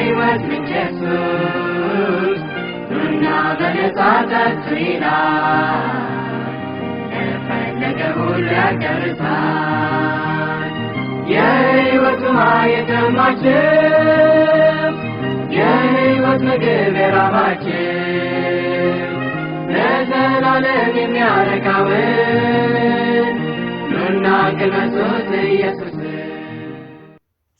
የሕይወት ምንጭ ኢየሱስ ኑና በነፃ ጠጡ ይላል፣ ለፈለገ ሁሉ ያቀርሳል። የሕይወት ውሃ የጠማችሁ፣ የሕይወት ምግብ የራባችሁ፣ ለዘላለም የሚያረካውን ኑና ቅመሱት ኢየሱስን።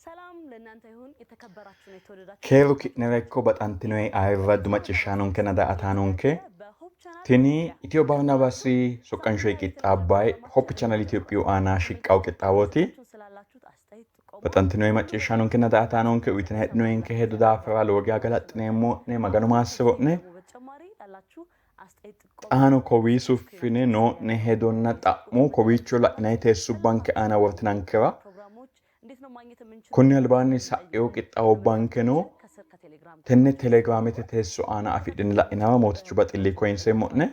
ሰላም ለእናንተ ይሁን። የተከበራችሁን የተወደዳችሁ Keeru ki'nera ikko baxantinoyi ayirraddu macciishshaanonkenna daa"ataanonke በሆፕ ቻናል tini Itiyo Barnabaasi soqqanshoyi qixxaabbayi Hope Channel Itophiyu aana shiqqawo qixxaawooti. ስላላችሁት አስተያየት፣ ጥቆማ Baxantinoyi macciishshaanonkenna daa"ataanonke uyitinayi heedhinoyinke hedo daafira lowo geya galaxxineemmo'ne Maganu maassiro'ne. ደግሞ በተጨማሪ ላላችሁ አስተያየት፣ ጥቆማ Xaano kowii suffine noo'ne hedonna xa'mo kowiicho la'inayi teessubbanke aana wortinankera ፕሮግራሞች እንዴት ነው ማግኘት የምንችለው? konni albaanni sa'ewo qixxaawubbankeno ከስር ከቴሌግራም tenne telegiraamete teesso aana afidhine la'inara mootichu baxilli koyinseemmo'ne.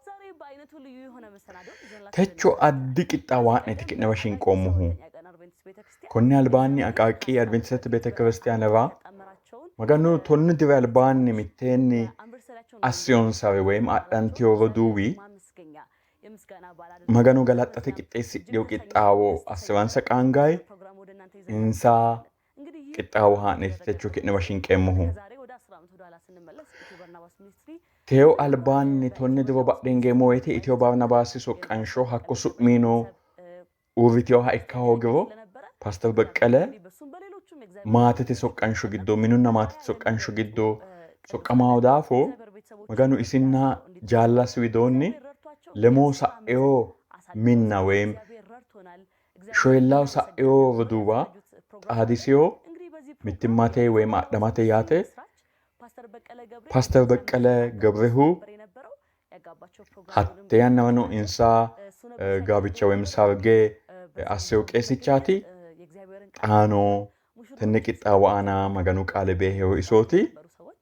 ዛሬ በአይነቱ ልዩ የሆነ መሰናዶ ይዘንላችሁ Techo addi qixxaawo haa'neeti ki'newa shinqoommohu. ሰባተኛ ቀን አድቬንቲስት ቤተክርስቲያን Konni albaanni Aqaaqii Adventistte Beetekiristiyaanera ያጣመራቸውን Maganu tonnu diri albaanni mitteenni አንቨርሰሪያቸውን assiyonsare woyim adhantiyo roduuwi ማመስገኛ የምስጋና በዓል Maganu galaxxate qixxeessidhiyo qixxaawo assiransa qaangayi ፕሮግራም ወደ እናንተ ይዘን insa እንግዲህ ይህ qixxaawo haa'neeti techo ki'newa shinqeemmohu. ከዛሬ ወደ 10 ዓመት ወደ ኋላ ስንመለስ ኢትዮ በርናባስ ሚኒስትሪ Teyo albaanni tonne diro badheengeemmo woyite Itiyo Barnabaasi soqqansho hakko su'mino uurriteyoha ikka hoogiro ስለነበረ Paaster Beqqele በሱም በሌሎቹም የእግዚአብሔር maatete soqqansho giddo minunna maatete soqqansho giddo soqqamawo daafo ቤተሰቦች Maganu isinna jaallasi widoonni ረድቷቸው lemoo sa'eyo minna woyim እግዚአብሔር ረድቶናል። shoyellawo sa'eyo roduuwa xaadisiyo እንግዲህ በዚህ mittimmate woyim adhamate yaate ምስራች ፓስተር በቀለ ገብሬ Paaster Beqqele Gebrehu ነበር የነበረው ያጋባቸው ፕሮግራም hatte yannarano insa gaabicha woyim sarge asseyo qeesichaati የእግዚአብሔርን xaano tenne qixxaawo aana Maganu qaale beeheyo isooti ነበሩ ሰዎች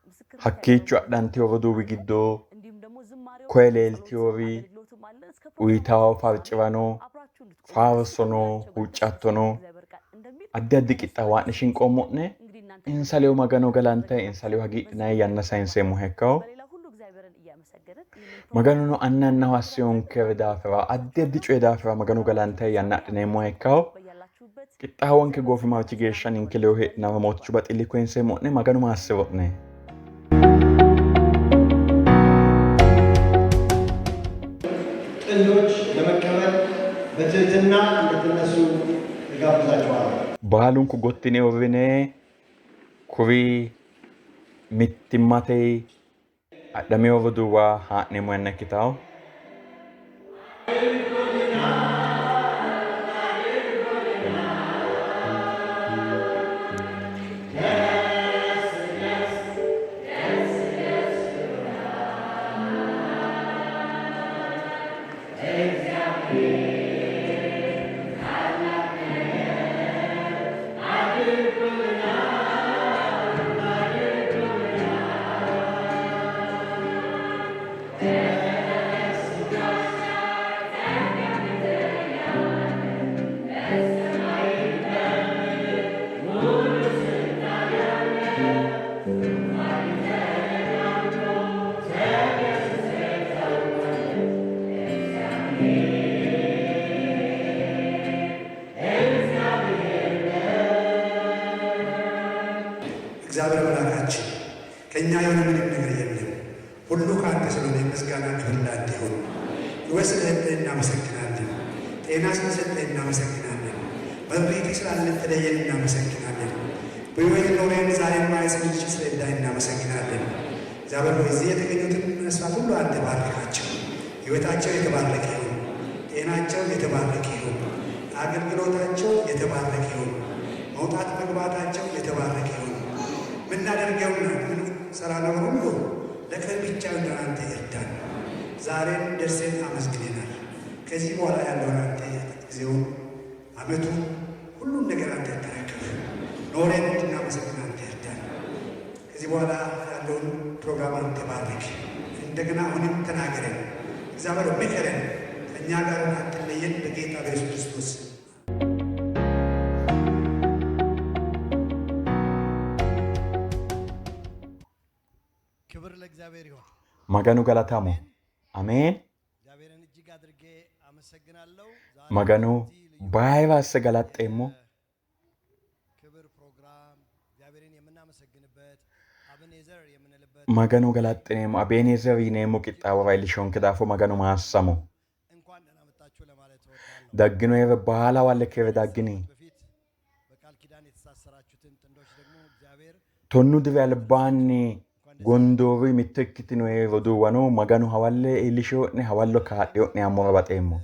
ምስክር hakkiicho adhanteyo roduuwi giddo እንዲሁም ደግሞ ዝማሬው koye leeltiyori አገልግሎትም አለ እስከ uyitawo farcirano አብራችሁ እንድትቆዩ faarsono huuccattono እግዚአብሔር ቃል እንደሚል addi addi qixxaawo haa'ne shinqoommo'ne እንግዲህ እናንተ insa ledo Magano galantayi insa ledo hagiidhinayi yanna sayinseemmoha ikkawo በሌላ ሁሉ እግዚአብሔርን እያመሰገንን ይህንን Maganuno anna annaho asseyonkere daafira addi addi coyi daafira Maganu galantayi yanna adhineemmoha ikkawo በያላችሁበት qixxaawonke goofimarchi geeshsha ninke ledo heedhinara mootichu baxilli koyinseemmo'ne Maganu maassiro'ne. ጥንዶች ለመቀበል በትህትና እንድትነሱ እጋብዛችኋለሁ። Baalunku gottine uurrine kuri mittimmate adhameyo roduuwa haa'neemmo yanna ikkitawo. እግዚአብሔር አምላካችን ከእኛ የሆነ ምንም ነገር የለም፣ ሁሉ ከአንተ ስለሆነ ምስጋና ክብር ለአንተ ይሁን። ሕይወት ስለሰጠን እናመሰግናለን። ጤና ስለሰጠን እናመሰግናለን። በቤት ስላልተለየን እናመሰግናለን። በሕይወት ኖረን ዛሬ ማየት ስንችል ስለረዳን እናመሰግናለን። እግዚአብሔር ሆይ እዚህ የተገኙትን ነፍሳት ሁሉ አንተ ባርካቸው። ሕይወታቸው የተባረከ ይሁን። ጤናቸው የተባረከ ይሁን። አገልግሎታቸው የተባረከ ይሁን። መውጣት መግባታቸው የተባረከ ይሁን። ምናደርገውና ምንሰራ ነገር ሁሉ ለክብር ብቻ እንደሆነ አንተ እርዳን። ዛሬን ደርሰን አመስግነናል። ከዚህ በኋላ ያለውን አንተ ጊዜውን፣ ዓመቱን፣ ሁሉን ነገር አንተ ተረከብ። ኖረን እንድናመሰግን አንተ እርዳን። ከዚህ በኋላ ያለውን ፕሮግራም አንተ ባርክ። እንደገና አሁንም ተናገረን እግዚአብሔር ምከረን። ከእኛ ጋር አትለየን። በጌታ በኢየሱስ ክርስቶስ ስም። ለእግዚአብሔር ይሁን። Maganu galatamo. Ameen. እግዚአብሔርን እጅግ አድርጌ አመሰግናለሁ። ዛሬ Maganu በዚህ ልዩ baay'ee asse galaxxeemmo. ክብር ፕሮግራም እግዚአብሔርን የምናመሰግንበት አብኔዘር የምንልበት Maganu galaxxineemmo. Abeenezer yineemmo qixxaawora iillishonke daafo Maganu maassamo. እንኳን ደህና መጣችሁ ለማለት እወዳለሁ። Dagginoyere baala walle keere daggini. በፊት በቃል ኪዳን የተሳሰራችሁትን ጥንዶች ደግሞ እግዚአብሔር Tonnu diri albaanni gondoorri mitto ikkitinoe roduuwano Maganu hawalle iillisho'ne hawallo kaa'lio'ne ammora baxeemmo.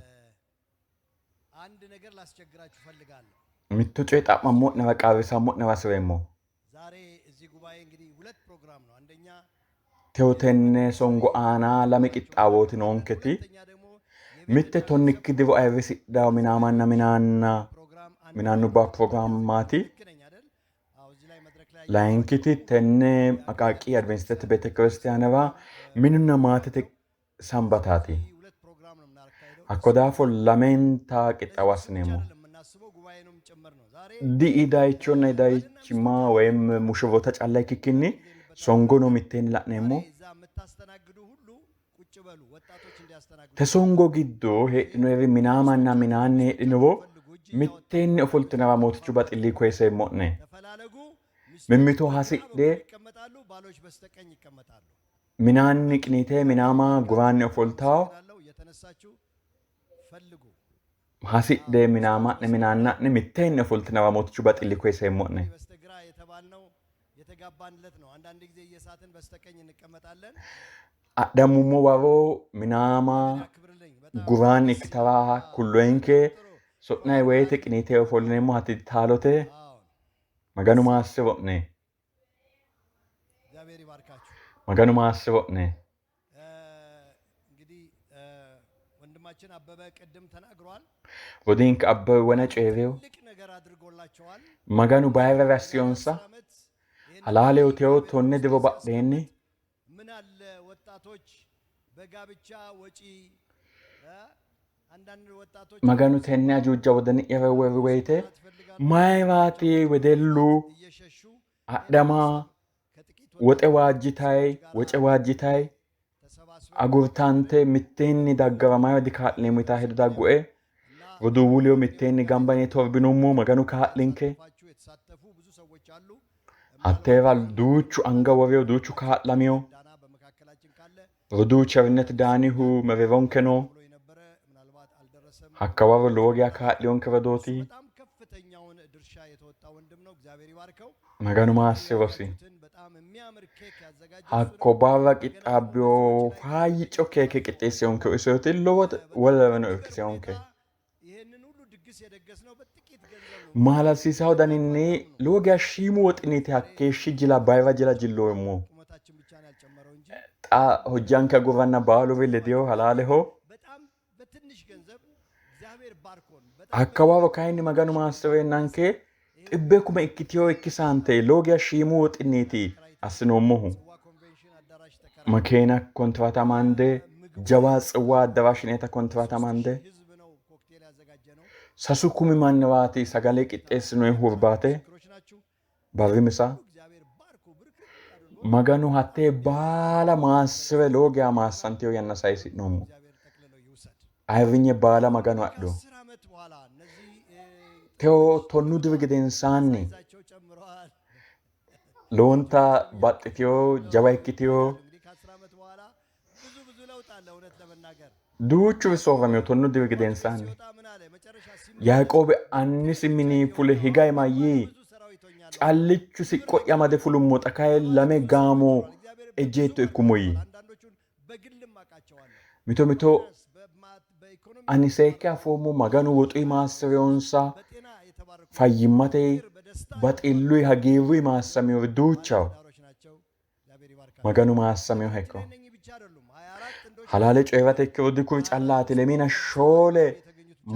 አንድ ነገር ላስቸግራችሁ እፈልጋለሁ። Mitto coye xa'mammo'nera qarrisammo'nera hasireemmo. ዛሬ እዚህ ጉባኤ እንግዲህ ሁለት ፕሮግራም ነው። አንደኛ Teyo tenne songo aana lame qixxaawooti noonketi ሁለተኛ ደግሞ የቤት mitte tonnikki diro ayirrisidhawo minaamanna minaanna ፕሮግራም አንድ minaannubba pirogiraammaati. ልክ ነኝ አይደል? አዎ፣ እዚህ ላይ መድረክ ላይ Layinkiti tenne Aqaaqi Adventistte Beetekiristiyaanera minunna maatete sambataati. ሁለት ፕሮግራም ነው የምናካሄደው። Hakko daafo lamenta qixxaawo assineemmo. አይደለም የምናስበው ጉባኤንም ጭምር ነው። ዛሬ Di'i dayichonna dayichimma woyim mushuroota calla ikkikkinni songono mitteenni la'neemmo. እዛ የምታስተናግዱ ሁሉ ቁጭ በሉ፣ ወጣቶች እንዲያስተናግዱ Te songo giddo heedhinoyeri minaamanna minaanni heedhinoro mitteenni ofoltinara mootichu baxilli koyiseemmo'ne. ተፈላለጉ። ሚስቶች Mimmito በግራ hasidhe በኩል ይቀመጣሉ፣ ባሎች በስተቀኝ ይቀመጣሉ። minaanni qiniite minaama guraanni ofoltawo አለው እየተነሳችሁ ፈልጉ። hasidhe minaama'ne minaanna'ne mitteenni ofoltinara mootichu baxilli koyiseemmo'ne. በስተግራ የተባልነው የተጋባንለት ነው። አንዳንድ ጊዜ እየሳትን በስተቀኝ እንቀመጣለን። Adhammummo waro minaama ያክብርልኝ። በጣም guraanni ikkitara kulloyinke so'nayi woyite qiniite ofollineemmo hatti taalote አዎን፣ Maganu maassiro'ne. እግዚአብሔር ይባርካችሁ። Maganu maassiro'ne. እ፣ እንግዲህ እ፣ ወንድማችን አበበ ቅድም ተናግሯል። Rodiinke Abbawe wona coyirewo ትልቅ ነገር አድርጎላቸዋል። Maganu bayirare assiyonsa ዓመት ይህን halaaleho teyo tonne diro badheenni ምን አለ ወጣቶች በጋብቻ ወጪ እ፣ አንዳንድ ወጣቶች Maganu tenne ajuuja wodani'yara wori woyite mayiraati wedellu እየሸሹ adhama ከጥቂት woxe waajjitayi woce waajjitayi ተሰባስበው agurtante mitteenni daggara mayira dikaa'lineemmo yitaa hedo daggu'e roduuwu ledo mitteenni gamba yine torbinummo Maganu kaa'linke ፋችሁ የተሳተፉ ብዙ ሰዎች አሉ። hatteera duuchu anga worewo duuchu kaa'lamiyo ዳና በመካከላችን ካለ roduu Cherinet Daanihu mereeronke no ብሎ የነበረ ምናልባት አልደረሰም። hakkawaro lowo geya kaa'liyonke rodooti በጣም ከፍተኛውን ድርሻ የተወጣ ወንድም ነው። እግዚአብሔር ይባርከው። Maganu maassirosi. ያዘጋጁትን በጣም የሚያምር ኬክ ያዘጋጀ እሱ Hakko ነው። barra qixxaabbiyo faayyico keeke qixxeessiyonke isooti lowo wolereno irkiseyonke. ይህንን ሁሉ ድግስ የደገስነው በጥቂት ገንዘብ ነው። Maalalsiisawo daninni lowo geya shiimu woxiniiti hakkeeshshi jila bayira jila jilloommo. ቁመታችን ብቻ ነው ያልጨመረው እንጂ Xa hojjanke agurranna baaluri ledeyo halaaleho. በጣም በትንሽ ገንዘብ እግዚአብሔር ባርኮን በጣም Hakkawaro kayinni Maganu maassireennanke 10,000 ikkitiyo ikkisaante lowo geya shiimu woxiniiti assinoommohu. ጽዋ ኮንቬንሽን አዳራሽ ተከራ Makeena kontirata amande jawa tsiwwa addaraashineeta kontirata amande ህዝብ ነው ኮክቴል ያዘጋጀ ነው። 3,000 manniwaati sagale qixxeessinoyi hurbaate ምስክሮች ናችሁ። barri misa እግዚአብሔር ባርኮ ብርክት አድርጎ Maganu hattee baala maassire lowo geya maassanteyo yanna sayisi'noommo. እግዚአብሔር ጠቅልሎ ይውሰድ። Ayirrinye baala Maganu adho. ከአስር ዓመት በኋላ እነዚህ እ፣ Teyo tonnu diri gedensaanni ሳይዛቸው ጨምረዋል። lowonta baxxiteyo jawa ikkiteyo እንግዲህ ከአስር ዓመት በኋላ ብዙ ብዙ ለውጥ አለ። እውነት ለመናገር duuchuri soorramiyo tonnu diri gedensaanni. ሲወጣ ምን አለ? መጨረሻ ሲመለስ Yaaqoobi annisi minii fule higayi mayyii ብዙ ሰራዊት ሆኛለሁ። callichu siqqo'ya amade fulummo xa kayi lame gaamo እግዚአብሔር ejjeetto ikkummo yii. አንዳንዶቹን በግልም አውቃቸዋለሁ። Mito mito በኢኮኖሚ ani seekke afoommo Maganu woxuyi maassireyonsa በጤና የተባረኩ fayyimmate በደስታ baxilluyi hagiirruyi maassameyori duuchaho. ዳሮች ናቸው። እግዚአብሔር ይባርካቸው። Maganu maassameyoha ikko. እነኚህ ብቻ አይደሉም። 24 ጥንዶች Halaale coyi'rate ikkiro dikuri callaati lemina shoole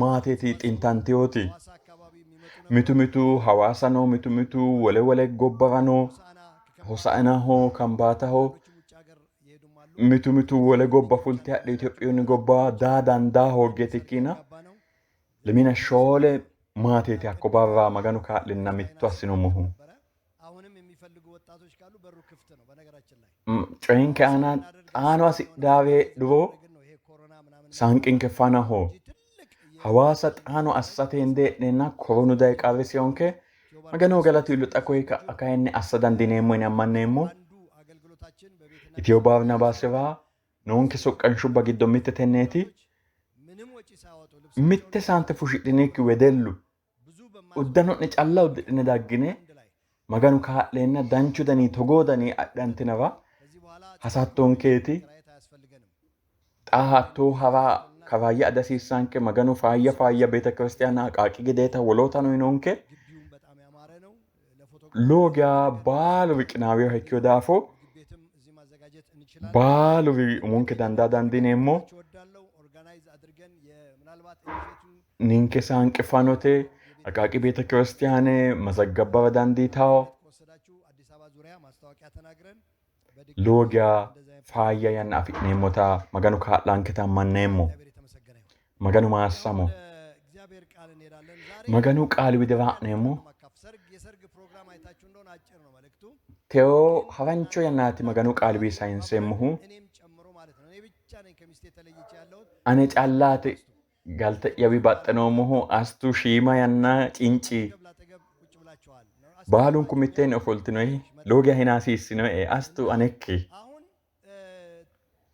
maateeti xintanteyooti. ሐዋሳ አካባቢ የሚመጡ ነበሩ። Mitu mitu Hawaasa no, mitu mitu wole wole gobbara no, ሆሳዕና ከከምባታ Hosaanaho, Kambaataho, ሌሎችም ውጭ ሀገር የሄዱም አሉ። mitu mitu wole gobba fulte hadhe Itophiyunni gobba daa dandaa hooggeeti ikkina ገባ ነው lemina shoole maateeti hakko barra Maganu kaa'linna mitto assinoommohu. ነበረ። አሁንም የሚፈልጉ የሚፈልጉ ወጣቶች ካሉ በሩ ክፍት ነው። በነገራችን ላይ Coyinke aana xaano hasidhaawe heedhuro ነው ይሄ ኮሮና ምናምን saanqinke fanaho. ትልቅ Hawaasa xaano assate hende hee'neenna koronu daye qarrisiyonke. Maganoho galatu iillo xa koye ka'a kayinni assa dandiineemmo yine ammanneemmo. አንዱ አገልግሎታችን በቤትና Itiyo Barnabaasiwa noonke soqqanshubba giddo mitte tenneeti. ምንም ወጪ ሳያወጡ ልብስ Mitte saante fushidhinikki wedellu ብዙ uddano'ne calla uddidhine daggine በአንድ ላይ Maganu kaa'leenna danchu danii togoo danii adhantinawa ከዚህ በኋላ hasattonkeeti. መከራየት አያስፈልገንም። Xa hattoo hawa kawaayya adasiissanke Maganu faayya faayya beetekiristiyaana qaaqi gedeeta wolootano yinonke. ግቢውን በጣም ያማረ ነው። ለፎቶ Lowo geya baaluwi qinaaweho ikkiyo daafo ምግብ ቤትም እዚህ ማዘጋጀት እንችላለን። baaluwi umonke dandaa dandiineemmo. እወዳለሁ። ኦርጋናይዝ አድርገን ምናልባት ኢኒሼቲቭ Ninke saanqi fanote aqaaqi beetekiristiyaane mazaggabbara dandiitawo. ከወሰዳችሁ አዲስ አበባ ዙሪያ ማስታወቂያ ተናግረን Lowo geya faayya yanna afi'neemmota Maganu kaa'lanketa ammanneemmo. እግዚአብሔር የተመሰገነ ይሁን። Maganu maassamo. ወደ እግዚአብሔር ቃል እንሄዳለን። ዛሬ Maganu qaali widira ha'neemmo. ማካፍ ሰርግ የሰርግ ፕሮግራም አይታችሁ እንደሆነ አጭር ነው መልእክቱ። Teyo harancho yannaati Maganu qaali wi sayinseemmohu. እኔም ጨምሮ ማለት ነው። እኔ ብቻ ነኝ ከሚስቴ ተለይቼ ያለሁት። Ane callaati galte'yawi baxxe noommohu astu shiima yanna cinci. አጠገብ ላጠገብ ቁጭ ብላችኋል። Baalunku mitteenni ofoltinoyi lowo geya hinaasiissinoe astu anekki. አሁን እ፣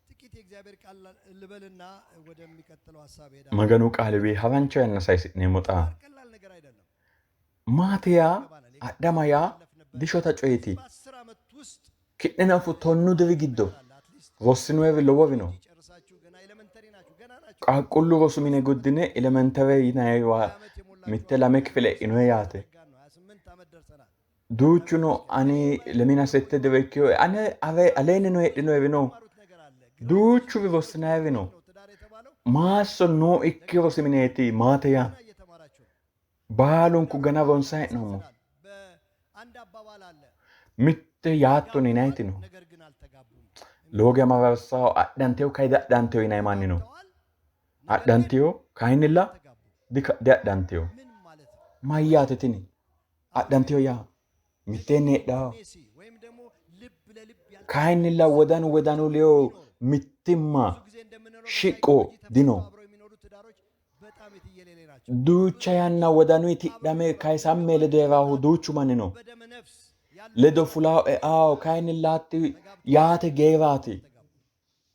ጥቂት የእግዚአብሔር ቃል ልበልና ወደሚቀጥለው ሀሳብ ሄዳለሁ። Maganu qaali wi harancho yanna sayisi'neemmo xa. ቀላል ነገር አይደለም። Maate yaa adhama yaa dishota coyeeti. በአስር ዓመት ውስጥ Ki'ne afu 10 diri giddo አለ አትሊስት rossinoyiri lowori no. ጨርሳችሁ ገና ኤሌመንተሪ ናችሁ፣ ገና ናችሁ። Qaaqquullu rosu mine guddine elementare yinayiwa mitte lame kifile e'inoyi yaate. ጋር ነው 28 ዓመት ደርሰናል። Duuchuno ani lemina sette diro ikkiyo ane aleennino heedhinoyiri no. ማሩት ነገር አለ። Duuchuri rossinayiri no. ነው ትዳር የተባለው Maasso nookki rosi mineeti maate yaa. ገና እየተማራችሁ ነው። Baalunku gana ronsayi hee'noommo. በአንድ አባባል አለ Mitte yaatto yinayiti no. ነገር ግን አልተጋቡም Lowo geya mararsawo adhanteyo kayi diadhanteyo yinayi manni no. ተዋል Adhanteyo kayinnilla ተጋቡ diadhanteyo. ምን ማለት ነው? Mayyaate tini? Adhanteyo yaa mitteenni heedhawo. ሜሲ ወይም ደግሞ ልብ ለልብ ያል Kayinnilla wodanu wodanu ledo mittimma ብዙ ጊዜ እንደምንለው shiqqo dino. አብረው የሚኖሩ ትዳሮች በጣም የትየሌሌ ናቸው። Duucha yanna wodanuyi tidhame kayisamme ledo heeraahu duuchu manni no. በደመ ነፍስ ያለ Ledo fulaawo e'aawo kayinnilla hatti yaate geeraati.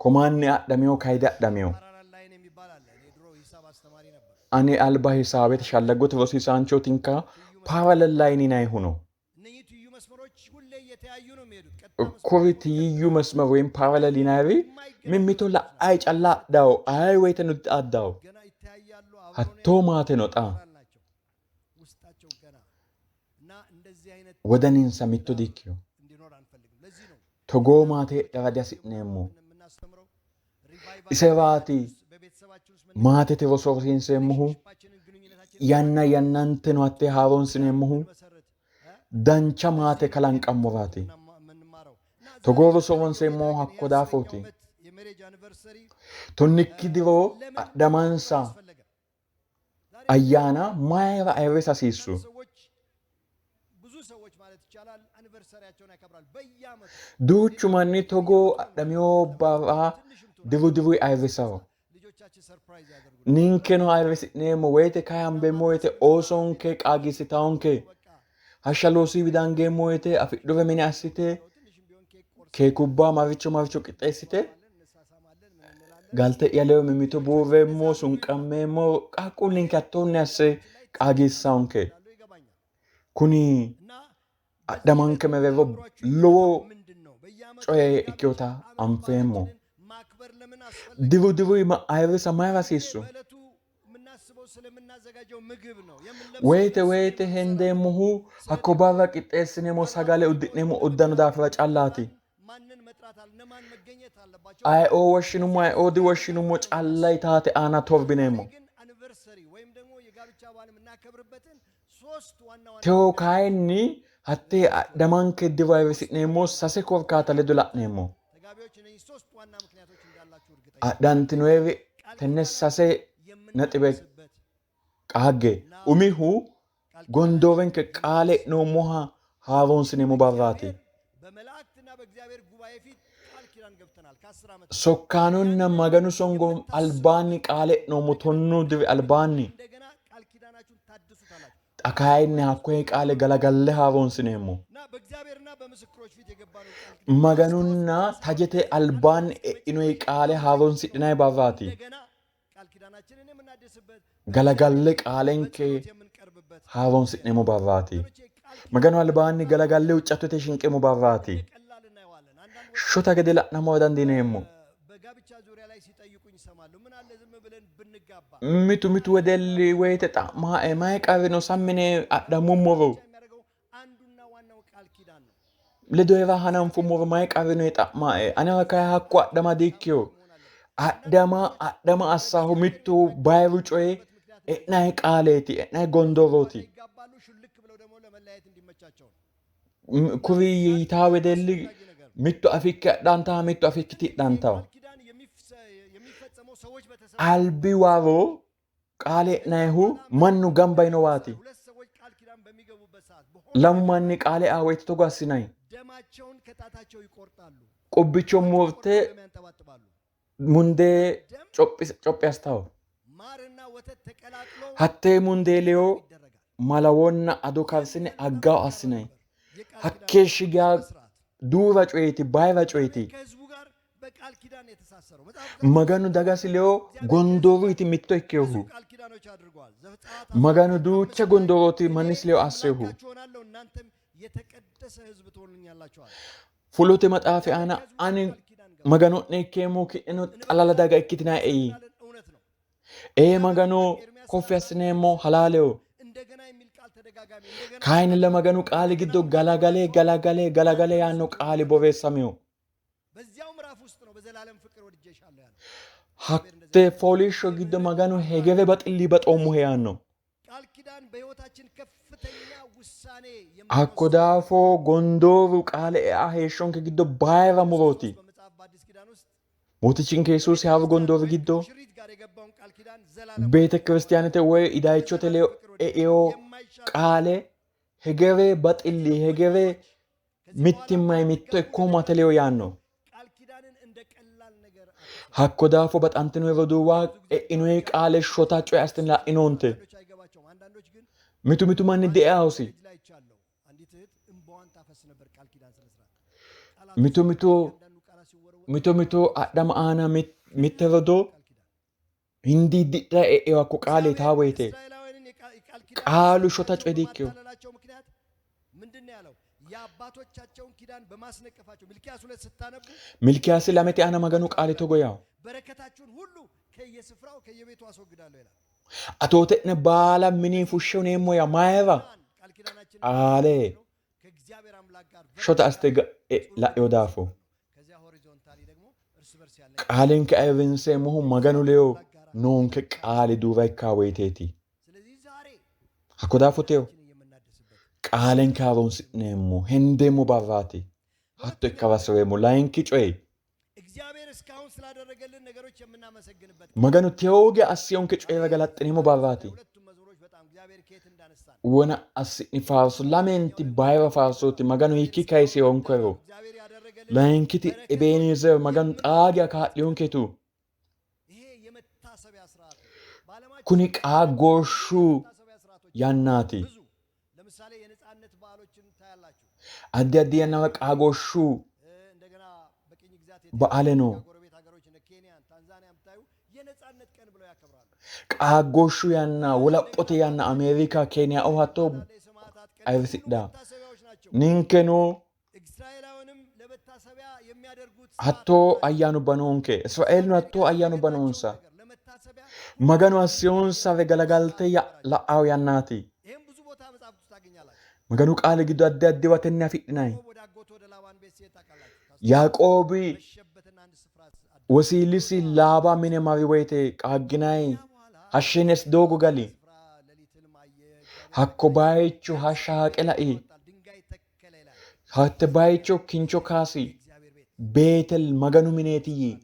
Komaanni adhameyo kayi diadhameyo. ፓራላል ላይን የሚባል አለ። እኔ ድሮ ሂሳብ አስተማሪ ነበር። Ani alba hisaabete shallagote rosiisaanchootinka parallel line yinayihu no. እነኚህ ትይዩ መስመሮች ሁሌ እየተያዩ ነው የሚሄዱት። ቀጥታ Kuri tiyyu መስመር ወይም parallel yinayiri mimmito la'ayi calla adhawo aye woyiteno dixaaddawo. ገና ይተያያሉ። አብረው ነው Hattoo maate no xa ያሉ ናቸው ውስጣቸው ገና እና እንደዚህ አይነት wodaninsa mitto dikkino. እንዲኖር አንፈልግም። ለዚህ ነው Togoo maate heedhara dihasi'neemmo. የምናስተምረው ሪቫይቫል Iseraati በቤተሰባችን ውስጥ maatete roso rosiinseemmohu መንሽፓችንን ግንኙነታችንን yanna yannanteno hattee haaroonsineemmohu መሰረት dancha maate kalanqammoraati. የምንማረው እና Togoo roso ronseemmohu hakko daafooti. የሜሬጅ አኒቨርሰሪ Tonnikki diro adhamansa አስፈለገ። ayyaana mayira ayirrisa hasiissu? ሰዎች ብዙ ሰዎች ማለት ይቻላል አኒቨርሰሪያቸውን ያከብራል በየዓመቱ። Duuchu manni togoo adhameyo barra diru diruyi ayirrisawo. ልጆቻችን ሰርፕራይዝ ያደርጉ Ninkeno ayirrisi'neemmo woyite kayi hambeemmo woyite oosonke qaagiissitawonke. Hashsha loosuyiwi dangeemmo woyite afidhure mine assite ትንሽም ቢሆን ኬክ ቆርሰን keekubba maricho maricho qixxeessite እንሳሳማለን ምን እንላለን። galte'ya ledo mimmito buurreemmo sunqammeemmo qaaqquullinke hattoonni asse qaagiissawonke. እንዳሉ ይገባኛል። Kuni እና adhamanke mereero lowo ምንድን ነው በየዓመቱ coye ikkinota anfeemmo. ማክበር ለምን አስፈለገ? Diru diruyi ayirrisa mayira hasiissu? በዕለቱ የምናስበው ስለምናዘጋጀው ምግብ ነው የምንለብሰው Woyite woyite hendeemmohu hakko barra qixxeessineemmo sagale uddi'neemmo uddano daafira callaati. ማንን መጥራት አለ እነማን መገኘት አለባቸው? Ayeoo woshshinummo ayeoo diwoshshinummo calla yitaate aana torbineemmo. ግን አኒቨርሰሪ ወይም ደግሞ የጋብቻ በዓል የምናከብርበትን ሶስት ዋና ዋና Tewo kayinni hattee adhamanke diro ayirrisi'neemmo sase korkaata ledo la'neemmo. ተጋቢዎች እነኚህ ሶስት ዋና ምክንያቶች እንዳላችሁ እርግጠኛ Adhantinoyiri tenne sase ነጥቤ የምናስበት qaagge. Umihu gondoorenke qaale e'noommoha haaroonsineemmo barraati. በመላእክትና በእግዚአብሔር ጉባኤ ፊት ቃል ኪዳን ገብተናል። ከአስር ዓመት Sokkaanonna Maganu songo albaanni qaale e'noommo 10 diri albaanni. እንደገና ቃል ኪዳናችሁን ታድሱታላችሁ Xa kayinni hakkoye qaale galagalle haaroonsineemmo. እና በእግዚአብሔርና በምስክሮች ፊት የገባነው ቃል ኪዳን Maganunna tajete albaanni e'inoyi qaale haaroonsidhinayi barraati. እንደገና ቃል ኪዳናችንን የምናድስበት Galagalle qaalenke በጸሎት የምንቀርብበት haaroonsi'neemmo barraati. ወገኖቼ ቃል ኪዳን Maganu albaanni galagalle huuccattote shinqeemmo barraati. ቀላል እናየዋለን። አንዳንድ Shota gede la'nammora dandiineemmo. በጋብቻ ዙሪያ ላይ ሲጠይቁኝ ይሰማሉ። ምን አለ ዝም ብለን ብንጋባ Mitu mitu wedelli woyite xa'maae mayi qarri no sammine adhammummoro ብቻ የሚያደርገው አንዱና ዋናው ቃል ኪዳን ነው። ledo heera hananfummoro mayi qarri no yee xa'maae anewa kayi hakku adhama diikkiyo. Adhama adhama assaahu mittu bayiru coyi e'nayi qaaleeti e'nayi gondoorooti. ይጋባሉ፣ ሹልክ ብለው ደግሞ ለመለያየት እንዲመቻቸው ነው። Kuri yitaa wedelli mittu afikki adhantaha mittu afikki tidhantaho. ቃል ኪዳን የሚፈጸመው ሰዎች በተሰ Albi waro qaale e'nayihu mannu gamba yinowaati. ሁለት ሰዎች ቃል ኪዳን በሚገቡበት ሰዓት በሆነ Lamu manni qaale e'a woyite togo assinayi. ደማቸውን ከጣታቸው ይቆርጣሉ፣ Qubbicho murte ደም ያንጠባጥባሉ። mundee cophi assitaho. ማርና ወተት ተቀላቅሎ Hattee mundee leyo ይደረጋል። malawonna ado karsine aggaho assinayi. የቃል ኪዳን Hakkeeshshi geya ስርዓት duuwa coyeeti bayira coyeeti. ከህዝቡ ጋር በቃል ኪዳን የተሳሰረው መጽሐፍ Maganu dagasi leyo gondooruyti mitto ikkeyohu. ቃል ኪዳኖች አድርገዋል። ዘፍጥረት Maganu duucha gondoorooti mannisi leyo assehu. አምላካችሁ እሆናለሁ እናንተም የተቀደሰ ሕዝብ ትሆኑኛላችሁ አለ። Fulote maxaafi aana ani Magano'ne ikkeemmo ki'neno xalala daga ikkitinae yii. ቃልን እውነት ነው። Ee Magano koffi assineemmo halaaleho. እንደገና የሚል ቃል ተደጋጋሚ እንደገና Kayinnilla Maganu qaali giddo galagale galagale galagale yaanno qaali borreessamino. በዚያው ምዕራፍ ውስጥ ነው በዘላለም ፍቅር ወድጄሻለሁ ያለው። Hatte fooliishsho giddo Maganu hegere baxilli baxoommohe yaanno. ቃል ኪዳን በሕይወታችን ከፍተኛ ውሳኔ Hakko daafo gondooru qaale ea heeshshonke giddo bayira murooti. በመጽሐፍ በአዲስ ኪዳን ውስጥ Mootichinke Yesuusi haaru gondoori giddo ሙሽሪት ጋር የገባውን ቃል ኪዳን ዘላለም beete kiristiyaanete woy idaayichote ledo e'eo qaale hegere baxilli hegere mittimmayi mitto ikkoommote ledo yaanno. ቃል ኪዳንን እንደ ቀላል ነገር አትውሰዱ። Hakko daafo baxantinoyi roduuwa e'inoyi qaale shota coye assitine la'inoonte. አንዳንዶች አይገባቸውም። አንዳንዶች ግን Mitu mitu manni de'eahosi. ልጅ ላይ አይቻለሁ። አንዲት እህት እንባዋን ታፈስ ነበር ቃል ኪዳን ስነ ስርዓት ቃላቱ Mitu mitu አንዳንዱ ቃላት ሲወረወር mito mito adhama aana mitte rodoo ቃል ኪዳን hindiiddidha e'eo hakko qaale taa woyite እስራኤላውያንን የቃል ኪዳን qaalu shota coye diikkiyo. በማታለላቸው ምክንያት ምንድን ነው ያለው? የአባቶቻቸውን ኪዳን በማስነቀፋቸው ሚልክያስ 2 ስታነቡ Milkiyaasi lamete aana Maganu qaali togo yawo. በረከታችሁን ሁሉ ከየስፍራው ከየቤቱ አስወግዳለሁ ይላል። Atoote'ne baala minii fushshe huneemmo yaa mayira ቃል ኪዳናችን qaale ከእግዚአብሔር አምላክ ጋር shota assite la'eo daafo. ከዚያ ሆሪዞንታሊ ደግሞ እርስ በርስ ያለ Qaalenke ayirrinseemmohu Maganu ledo noonke qaali duuwa ikkaa woyiteeti. ስለዚህ ዛሬ Hakko daafo teyo የምናድስበት qaalenke haaroonsi'neemmo hendeemmo barraati. Hatto ikka basireemmo layinki coyi እግዚአብሔር እስካሁን ስላደረገልን ነገሮች የምናመሰግንበት Maganu teyoge assiyonke coyira galaxxineemmo barraati. ሁለቱም መዝሙሮች በጣም እግዚአብሔር ከየት እንዳነሳን Wona assi'ni faarso lamenti bayira faarsooti Maganu hiikki kayisiyonkero. እግዚአብሔር ያደረገልን Layinkiti Ebeenezer Maganu xaagiya kaa'liyonketu. ይሄ የመታሰቢያ ስርዓት ነው። በዓለማችን Kuni qaagooshshu መታሰቢያ ስርዓቶች yannaati. ብዙ ለምሳሌ የነጻነት በዓሎችን ታያላችሁ። Addi addi yannara qaagooshshu እንደገና በቅኝ ግዛት በዓለ ነው። ጎረቤት ሀገሮች እነ ኬንያን፣ ታንዛኒያ ብታዩ የነጻነት ቀን ብለው ያከብራሉ። Qaagooshshu yanna wolaphote yanna Ameerika Keeniyaho hatto የሰማዕታት ቀን ayirrisidha. መታሰቢያዎች ናቸው። Ninkeno እስራኤላውያንም ለመታሰቢያ የሚያደርጉት hattoo ayyaanubba noonke. Israa'eelino hattoo ayyaanubba noonsa. ለመታሰቢያ Maganu assiyonsare galagalte la'awo yannaati. ይህም ብዙ ቦታ መጽሐፍ ውስጥ ታገኛላችሁ። Maganu qaali giddo addi addiwa tenne afidhinayi. ወደ አጎቱ ወደ ላባን ቤት ሲሄድ ታውቃላችሁ። Yaaqoobi መሸበትና አንድ ስፍራ አደረ። wosiilisi Laaba mine mari woyite qaagginayi hashshenes doogo gali. ስፍራ ሌሊት ህልም አየ። Hakko bayicho hashsha haaqe lai. ድንጋይ ተከለ ይላል Hatte bayicho kincho kaasi. እግዚአብሔር ቤት Beetel Maganu mineeti yii.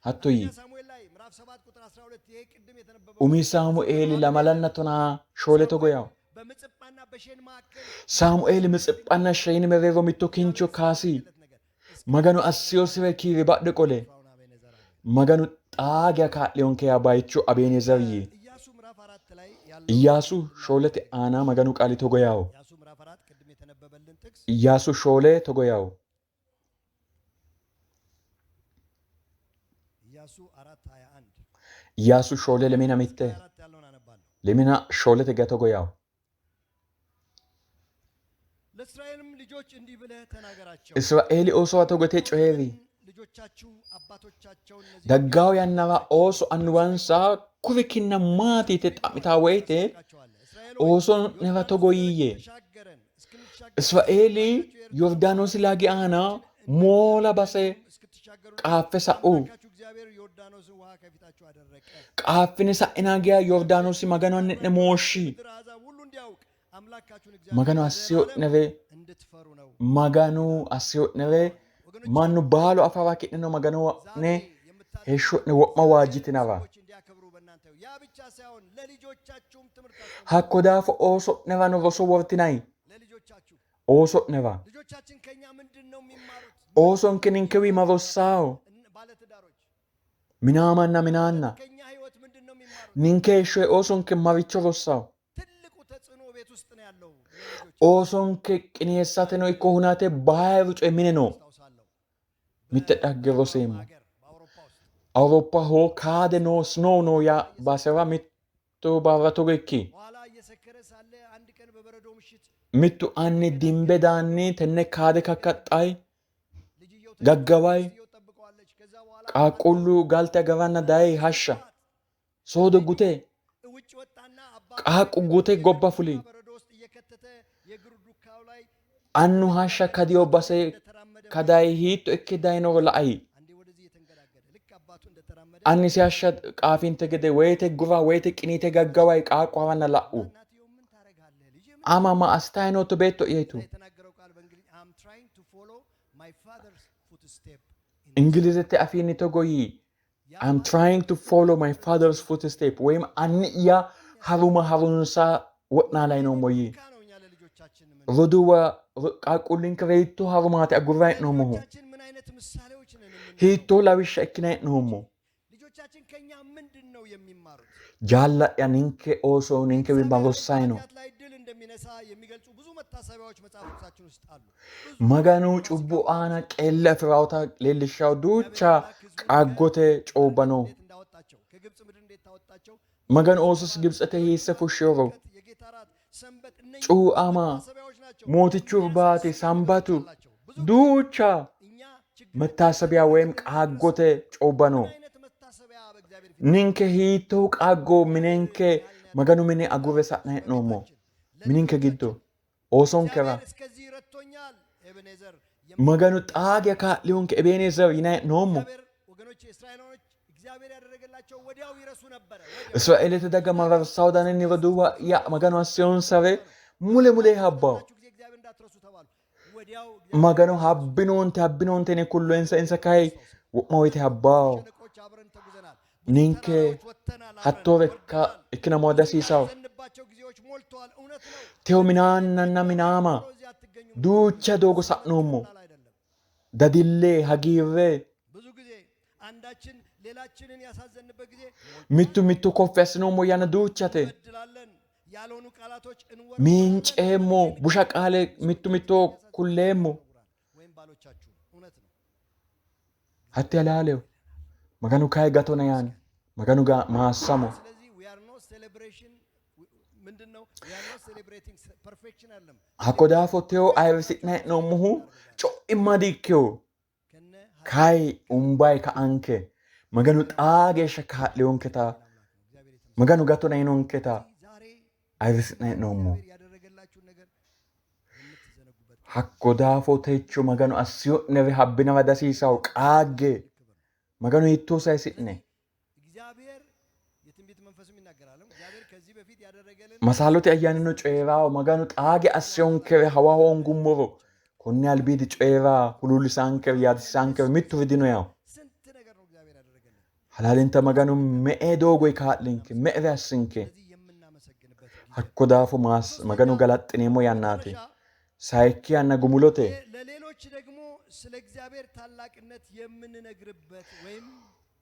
Hatto yii. ሳሙኤል ላይ ምዕራፍ 7 ቁጥር 12 ይሄ ቅድም የተነበበው Umi Saamueeli 24 togo yawo. በምጽጳና በሼን መካከል Saamueeli Mitsiphanna Sheeni mereero mitto kincho kaasi. ያለት ነገር እስከ Maganu assiyosire kiire badhe qole ስፍራውን አቤኔዘር አለ። Maganu xaa geya kaa'liyonke yaa bayicho Abeenezer yii. ኢያሱ ምዕራፍ 4 ላይ ያለው Iyyaasu 4 aana Maganu qaali togo yawo. ኢያሱ ምዕራፍ 4 ቅድም የተነበበልን ጥቅስ Iyyaasu 4 togo yawo. ኢያሱ 4 21 Iyyaasu 4 lemina እስከ mitte 24 ያለውን አነባለሁ። lemina 4 geya togo yawo. ለእስራኤልም ልጆች እንዲህ ብለህ ተናገራቸው፣ Israa'eeli oosowa togo yite coyi'ri. ልጆቻችሁ አባቶቻቸውን እነዚህ Daggawo yannara ooso annuwansa kuri kinna maati yite xa'mitaa woyite ታውቃቸዋለህ። እስራኤል ሆይ ooso'nera togo yiiyye. ተሻገረን እስክንሻገር Israa'eeli Yordaanoosi lagi aana moola base እስክትሻገሩ qaaffe sa'u. አምላካችሁ እግዚአብሔር ዮርዳኖስን ውሃ ከፊታችሁ አደረቀ። Qaaffine sa'inaa geya Yordaanoosi Maganu anni'ne mooshshi. ምድር አሕዛብ ሁሉ እንዲያውቅ አምላካችሁን እግዚአብሔር Maganu ለዘላለም assiyo'nere እንድትፈሩ ነው። Maganu assiyo'nere mannu baalu afara ki'neno Magano'ne የምታደርጉ heeshsho'ne wo'ma waajjitinara. ሰዎች እንዲያከብሩ በእናንተ ይሁን። ያ ብቻ ሳይሆን ለልጆቻችሁም ትምህርት አስተምሩ። Hakko daafo ooso'nerano roso wortinayi ለልጆቻችሁ ooso'nera. ልጆቻችን ከኛ ምንድን ነው የሚማሩት? Oosonke ninkewi ma rossawo ባለትዳሮች minaamanna minaanna ከኛ ህይወት ምንድን ነው የሚማሩት? ninke heeshshoyi oosonke maricho rossawo. ትልቁ ተጽዕኖ ቤት ውስጥ ነው ያለው። የልጆች Oosonke qineessateno ikko hunate bayiru coyi mine no. አስታውሳለሁ። Mitte dhagge roseemmo. ሀገር በአውሮፓ ውስጥ Awuroppaho kaade noo snow noo yaa basera mittu barra togo ikki. በኋላ እየሰከረ ሳለ አንድ ቀን በበረዶ ምሽት Mittu anni dimbe daanni tenne kaade kakkaxxayi ልጅየው gaggawai ሚስትየው ጠብቀዋለች። ከዛ በኋላ qaaqquullu galte agaranna dayi hashsha soodo gute ውጭ ወጣና አባ qaaqqu gute gobba fuli በረዶ ውስጥ እየከተተ የእግሩ ዱካው ላይ annu hashsha kadiyo base እንደተራመደ kadayi hiitto ikke dayinoro la'ai አንዴ ወደዚህ እየተንገዳገደ ልክ አባቱ እንደተራመደ annisi hashsha qaafinte gede woyite gura woyite qiniite gaggawai qaaqqu haranna la'u እናትየው ምን ታረጋለህ ልጄ? ምን ama ma astayi nootto beetto'ya yitu የተናገረው ቃል በእንግሊዝ I'm trying to follow my father's footstep Ingilizete afiinni togo yii I'm trying to follow my father's footstep ወይም anni'ya haruma harunsa wo'naalay noommo yii ነው እኛ ለልጆቻችን ምን roduuwa qaaqquullinke hiittoo harumaati agurra hee'noommohu ልጆቻችን ምን አይነት ምሳሌዎች ነን የምንሆነው? hiittoo lawishsha ikkine hee'noommo ልጆቻችን ከኛ ምንድን ነው የሚማሩት? jaalla'ya ninke ooso ninkewi ma rossayi no ኃጢአት ላይ ድል እንደሚነሳ የሚገልጹ ብዙ መታሰቢያዎች መጽሐፍ ቅዱሳችን ውስጥ አሉ። Maganu cubbu aana qeelle afirawota leellishshawo duucha qaaggote coobba no. እንዴት እንዳወጣቸው ከግብፅ ምድር እንዴት ታወጣቸው Maganu oososi Gibxete hiisse fushshiyoro የጌታ ራት፣ ሰንበት እነኚህ cuu'ama መታሰቢያዎች ናቸው። mootichu hurbaate sambatu duucha እኛ ችግር መታሰቢያ ወይም qaaggote coobba no. ምን አይነት መታሰቢያ በእግዚአብሔር ፊት Ninke hiittoo qaaggo minenke Maganu mine agurre sa'na hee'noommo mininke giddo oosonkera እግዚአብሔር እስከዚህ ረድቶኛል ኤቤኔዘር Maganu xaa geya kaa'liyonke Ebeenezer yinayi hee'noommo. እግዚአብሔር ወገኖች እስራኤላውያኖች እግዚአብሔር ያደረገላቸው ወዲያው ይረሱ ነበረ። ወዲያው Israa'elete daga mararsawo daninni roduuwa'ya Maganu assiyonsare mule mule habbawo. ባላችሁ ጊዜ እግዚአብሔር እንዳትረሱ ተባሉ። ወዲያው እግዚአብሔር Maganu habbinoonte habbinoonte yine kulloyinsa insa kayi wo'ma woyite habbawo. ሸለቆች አብረን ተጉዘናል። Ninke ተራራዎች ወጥተናል፣ አብረን hattoore ወርደናል። ikkinamoo dihasiisawo. ያዘንባቸው ጊዜዎች ሞልተዋል። እውነት ነው። Tewo minaannanna minaama እዚህ አትገኙም። duucha doogo sa'noommo. ቀላል አይደለም። Dadille hagiirre ብዙ ጊዜ አንዳችን ሌላችንን ያሳዘንበት ጊዜ mittu mittu koffi assinoommo yanna duuchate. እንበድላለን። ያልሆኑ ቃላቶች እንወረወራለን። Miinceemmo busha qaale mittu mittoho kulleemmo. ወይም ባሎቻችሁ እውነት ነው። Hatti halaaleho. Maganu kayi gatona yaanno. Maganu maassamo. ስለዚህ we are not celebration ምንድን ነው? we are not celebrating perfection አይደለም። Hakko daafo tewo ayirrisi'nayi hee'noommohu co'imma di'ikkewo. ከነ Kayi umbayi ka'anke Maganu xaa geeshsha kaa'liyonketa እግዚአብሔር የተመሰገነ Maganu gatona yiinonketa ዛሬ ayirrisi'nayi hee'noommo. እግዚአብሔር ያደረገላችሁን ነገር የምትዘነጉበት Hakko daafo techo Maganu assiyo'nere habbinara dihasiisawo qaagge. Maganu hiittoo sayisi'ne. እግዚአብሔር የትንቢት መንፈስም ይናገራል። እግዚአብሔር ከዚህ በፊት ያደረገልን Masaalote ayyaanino coyiraa Maganu xaage assiyonkere hawa hoongummoro konne albiidi coyiraa huluullisaankere yaadisaankere mitturi dino yawo. ስንት ነገር ነው እግዚአብሔር ያደረገልን። Halaalinta Maganu me'e doogoyi kaa'linke me'ere assinke. ስለዚህ የምናመሰግንበት ጊዜ Hakko daafo Magano galaxxineemmo yannaati. Sayikki yanna gumulote. ለሌሎች ደግሞ ስለ እግዚአብሔር ታላቅነት የምንነግርበት ወይም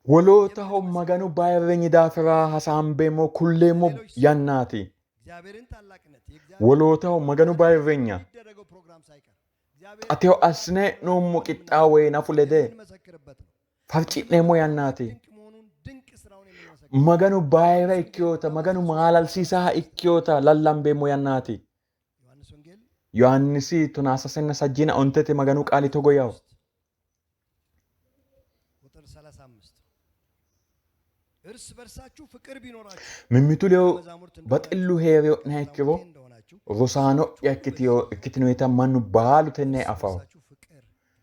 Wolootaho Maganu bayirreenyi daafira hasaambeemmo kulleemmo yannaati. እግዚአብሔርን ታላቅነት Wolootaho Maganu bayirreenya የሚደረገው ፕሮግራም ሳይቀር እግዚአብሔር ateho assine hee'noommo qixxaawe nafu lede የምንመሰክርበት ነው። farci'neemmo yannaati. ድንቅ መሆኑን ድንቅ ስራውን የምንመሰክርበት Maganu bayira ikkinota Maganu maalalsiisaha ikkinota lallambeemmo yannaati. ዮሐንስ ወንጌል Yohaannisi 13:35 Maganu qaali togo yawo. ቁጥር 35 እርስ በርሳችሁ ፍቅር ቢኖራችሁ Mimmitu ledo መዛሙርት baxillu hee'rino'neha ikkiro እንደሆናችሁ rosaano'ya ikkitinoyita mannu baalu tenne afawo. በርሳችሁ ፍቅር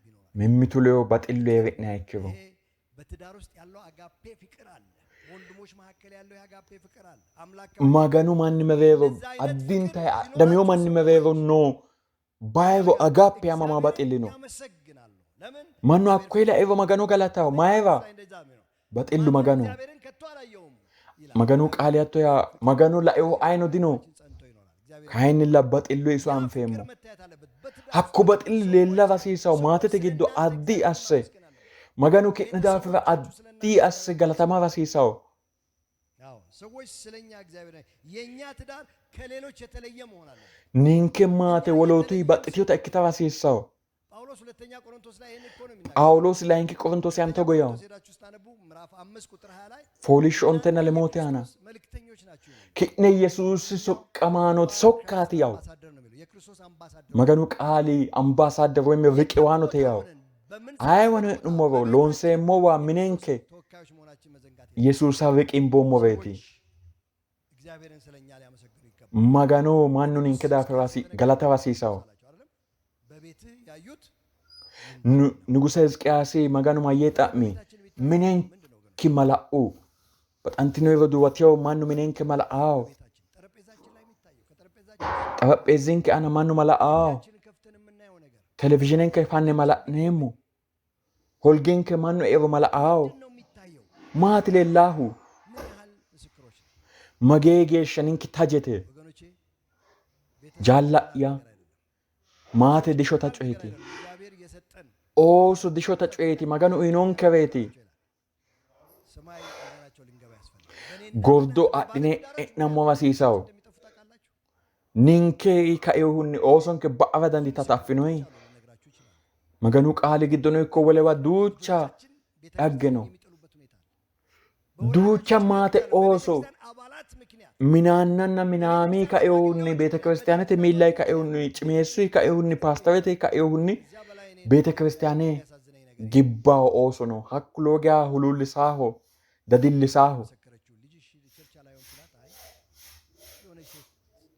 ቢኖራችሁ Mimmitu ledo baxillu hee'ri'neha ikkiro ይሄ በትዳር ውስጥ ያለው አጋፔ ፍቅር አለ። በወንድሞች መካከል ያለው የአጋፔ ፍቅር አለ። አምላክ Maganu manni mereero addinta adhamino manni mereero noo bayiru agappe yaamama baxilli no. ያመሰግናሉ። ለምን Mannu hakkoye lairo Magano galatawo. Mayira? እንደዛ ነው። Baxillu Maganoho. እግዚአብሔርን ከቶ አላየውም ይላል። Maganu qaali hatto yaa Maganu lairo ayino dino. ጸንቶ ይኖራል። እግዚአብሔር Kayinnilla baxillu iso anfeemmo. መታየት አለበት። በትዳር Hakku baxilli leellara hasiisawo maatete giddo addi asse Maganu ki'ne daafira addi asse galatamara hasiisawo. አዎ ሰዎች ስለኛ እግዚአብሔር የኛ ትዳር ከሌሎች የተለየ መሆን አለበት። Ninke maate wolootuyi baxxitinota ikkitara hasiissawo. ጳውሎስ ሁለተኛ ቆሮንቶስ ላይ ይሄን እኮ ነው የሚናገረው። Phaawulosi layinki Qorontoosi aana togo yawo. ቆሮንቶስ ሄዳችሁ ስታነቡ ምዕራፍ 5 ቁጥር 20 ላይ Fooliishsho ontenna lemote aana መልእክተኞች ናችሁ ይላል። ki'ne Yesuusi soqqamaanooti sokkaati yawo. አምባሳደር ነው የሚለው የክርስቶስ አምባሳደር Maganu qaali ambaasaadder woyim riqiwaanote yawo. ሆነን በምን Ayeewano hee'nummoro loonseemmowa minenke ተወካዮች መሆናችን መዘንጋት የለብንም። Yesuusa riqimboommoreeti. እግዚአብሔርን ስለኛ ሊያመሰግኑ ይገባል። Magano mannu ninke daafira galatara hasiisawo. አላቸው አይደለም? በቤትህ ያዩት Nuguse Hizqiyaasi Maganu mayyee xa'mi minenki mala'u baxantino roduuwa tewo mannu minenke mala'awo ቤታችን ጠረጴዛችን ላይ የሚታየው ከጠረጴዛችን xarapheezzinke aana mannu mala'awo ከፍተን የምናየው ነገር televizhiinenke fanne mala'neemmo holgenke mannu eero mala'awo ምንድን ነው የሚታየው? maati leellaahu ምን ያህል ምስክሮች ነው magee geeshsha ninke tajete ወገኖቼ? jaalla'ya maate dishota coyeeti እግዚአብሔር የሰጠን ooso dishota coyeeti Maganu uyinonkereeti ሰማይ ይዘናቸው ልንገባ ያስፈልጋል። በእኔና gordo adhine e'nammo hasiisawo እንደሚጠፉ ታውቃላችሁ። ninke kainohunni oosonke ba'ara dandiitata affinoyi ልነግራችሁ ይችላል። Maganu qaali giddono ikko wolewa duucha dhagge no. የሚጥሉበት ሁኔታ አለ። Duucha maate ooso በቤተክርስቲያን አባላት ምክንያት minaannanna minaamii kainohunni beetekiristaanete miillay kainohunni cimeessuyi kainohunni paasterete kainohunni ከዚያ በላይ እኔ beetekiristaane የሚያሳዝነኝ ነገር gibbawo ooso no. Hakku lowo geya huluullisaaho dadillisaaho. መሰከረችው ልጅሽ ቸርች አላየውም ስላት አይ የሆነች ሴት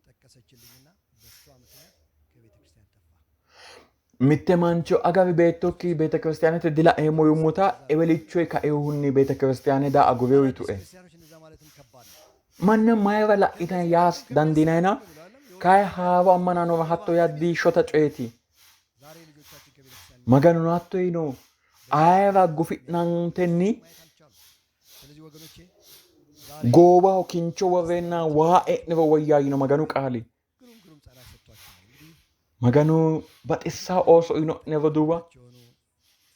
ጠቀሰችልኝና በእሷ ምክንያት ከቤተ ክርስቲያን ጠፋ። Mitte mancho agawi beettokki beetekiristaanete dilaeemmo yummota ewelichoyi kainohunni beetekiristaane daa agureyo yitue. ክርስቲያኖች እንደዛ ማለትም ከባድ ነው። Manna mayira la'inanni yaas dandiinayina kayi haaro ammanaanora hatto yaa dishota coyeeti. ዛሬ ልጆቻችን ከቤተ ክርስቲያን Maganuno hatto yiino ayera gufi'nantenni ማየት አልቻሉም። ስለዚህ ወገኖቼ goowaho kincho worreenna waa e'niro woyyaa yiino Maganu qaali. ግሩም ግሩም ጸና ሰጥቷቸዋል። እንግዲህ Maganu baxissaa ooso uyino'ne roduuwa የሆኑ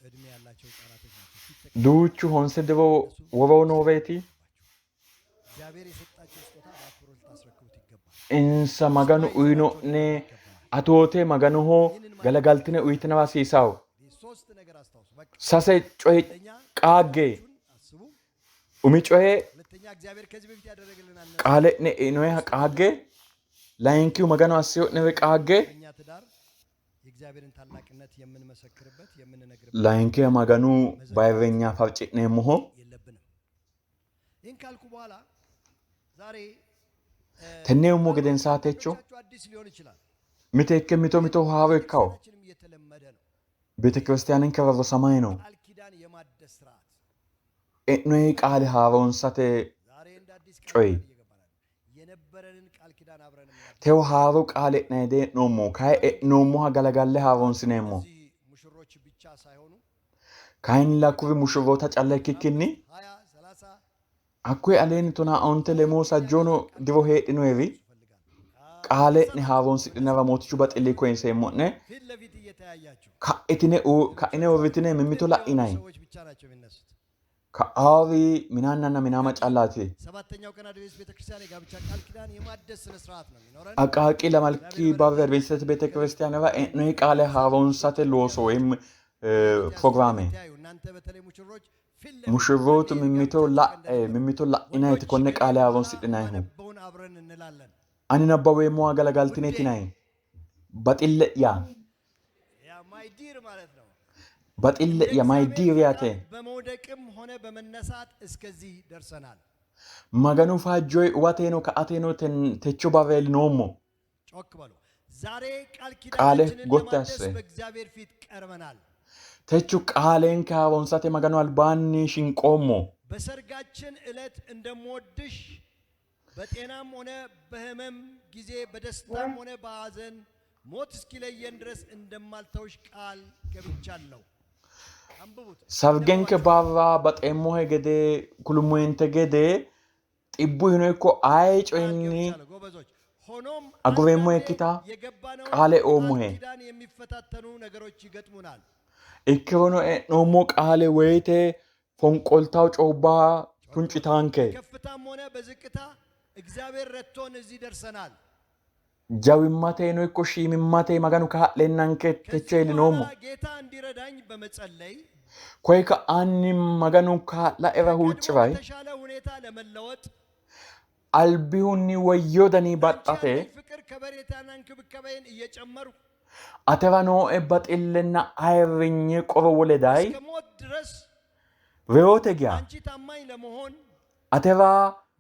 እድሜ ያላቸው ህጻናቶች ናቸው። ፊት duuchu honse diro woroo nooreeti. እግዚአብሔር የሰጣቸው ስጦታ በአክብሮት ልታስረክቡት ይገባል። Insa Maganu uyino'ne atoote Maganoho galagaltine uyitinara hasiisawo. እንግዲህ ሶስት ነገር አስታውሱ። በቃ Sase coye አንደኛ qaagge አስቡ፣ umi coye ሁለተኛ እግዚአብሔር ከዚህ በፊት ያደረገልንን አነ qaale'ne einoyiha qaagge layinkihu Maganu asseyo'nere qaagge በእኛ ትዳር የእግዚአብሔርን ታላቅነት የምንመሰክርበት የምንነግርበት layinkiha Maganu bayirreenya farci'neemmoho. የለብንም። ይህን ካልኩ በኋላ ዛሬ Tenne ummo gedensaa techo ቻችሁ አዲስ ሊሆን ይችላል። miteekke mito mitoho haaro ikkawo ችንም እየተለመደ ነው። beetekiristaaninkera rosamay no. ቃል ኪዳን የማደስ ስርዓት E'noyi qaale haaroonsate ዛሬ እንደ አዲስ ቃል coyi ኪዳን እየገባን ነው። የነበረንን ቃል ኪዳን አብረን የምናድስ tewo haaro qaale e'nayi dee'noommo kayi e'noommoha galagalle haaroonsineemmo. እነዚህ ሙሽሮች ብቻ ሳይሆኑ Kayinnilla kuri mushurroota calla ikkikkinni 20 30 hakkuyi aleenni 95 lemuu sajjoono diro heedhinoyeri እፈልጋለሁ። Qaale'ne haaroonsidhinara Mootichu baxilli koyinseemmo'ne. ፊት ለፊት እየተያያችሁ Ka'itine ka'ine uurritine mimmito ሁለት የሆኑ la'inanni. ሰዎች ብቻ ናቸው የሚነሱት። Ka'aari minaannanna minaama callaati. ሰባተኛው ቀን አድቬንቲስት ቤተክርስቲያን የጋብቻ ቃል ኪዳን የማደስ ስነ ስርዓት ነው የሚኖረን። Aqaaqi lamalki barri Adventisite beetekiristaanera e'noyi qaale haaroonsate looso woyim pirogiraame. ተያዩ። እናንተ በተለይ ሙሽሮች ፊት ለፊት Mushurrootu አንዴ mimmito የጋብቻ la'e ቀን mimmito ወንዶች la'inayti konne qaale ከኔ በኋላ haaroonsidhinayihu. የማነበውን አብረን እንላለን። Ani nabbaweemmoha galagaltineetinayi baxille'ya ያ my dear ማለት ነው። baxille'ya እንደ my እግዚአብሔር dear yaate ፈቃድ በመውደቅም ሆነ በመነሳት እስከዚህ ደርሰናል። Maganu fajjoyi uwateeno ka'ateeno techo barra iillinoommo. ጮክ በሉ። ዛሬ ቃል Qaale ኪዳናችንን gotti ለማደስ asse. በእግዚአብሔር ፊት ቀርበናል። Techo qaalenke haaroonsate Maganu albaanni shinqoommo. በሰርጋችን ዕለት እንደምወድሽ በጤናም ሆነ በሕመም ጊዜ በደስታም ሆነ በሐዘን ሞት እስኪለየን ድረስ እንደማልተውሽ ቃል ገብቻለሁ። አንብቡት። Sargenke እንደምወድሽ barra baxeemmohe gede kulummohente gede xibbuyino ikko aye ቃል coyinni ገብቻለሁ። ጎበዞች፣ ሆኖም አንዳንዴ agureemmohekkita የገባነውን qaale ቃል oommohe. ኪዳን የሚፈታተኑ ነገሮች ይገጥሙናል። Ikkirono e'noommo qaale woyite fonqoltawo coobba ጮክ በሉ። tuncitaanke. በከፍታም ሆነ በዝቅታ እግዚአብሔር ረድቶን እዚህ ደርሰናል። Jawimmateno ikko shiimimmate Maganu kaa'lennanke techo ከዚህ በኋላ iillinoommo. ጌታ እንዲረዳኝ በመጸለይ Koye ka'anni Maganu kaa'laera ከቀድሞ huucciray በተሻለ ሁኔታ ለመለወጥ albihunni woyyo danii ለአንቺ baxxate ያለኝ ፍቅር ከበሬታና እንክብካቤን እየጨመርኩ atera nooe baxillenna ayirrinye qorowo ledayi እስከ ሞት ድረስ reyote geya ለአንቺ ታማኝ ለመሆን atera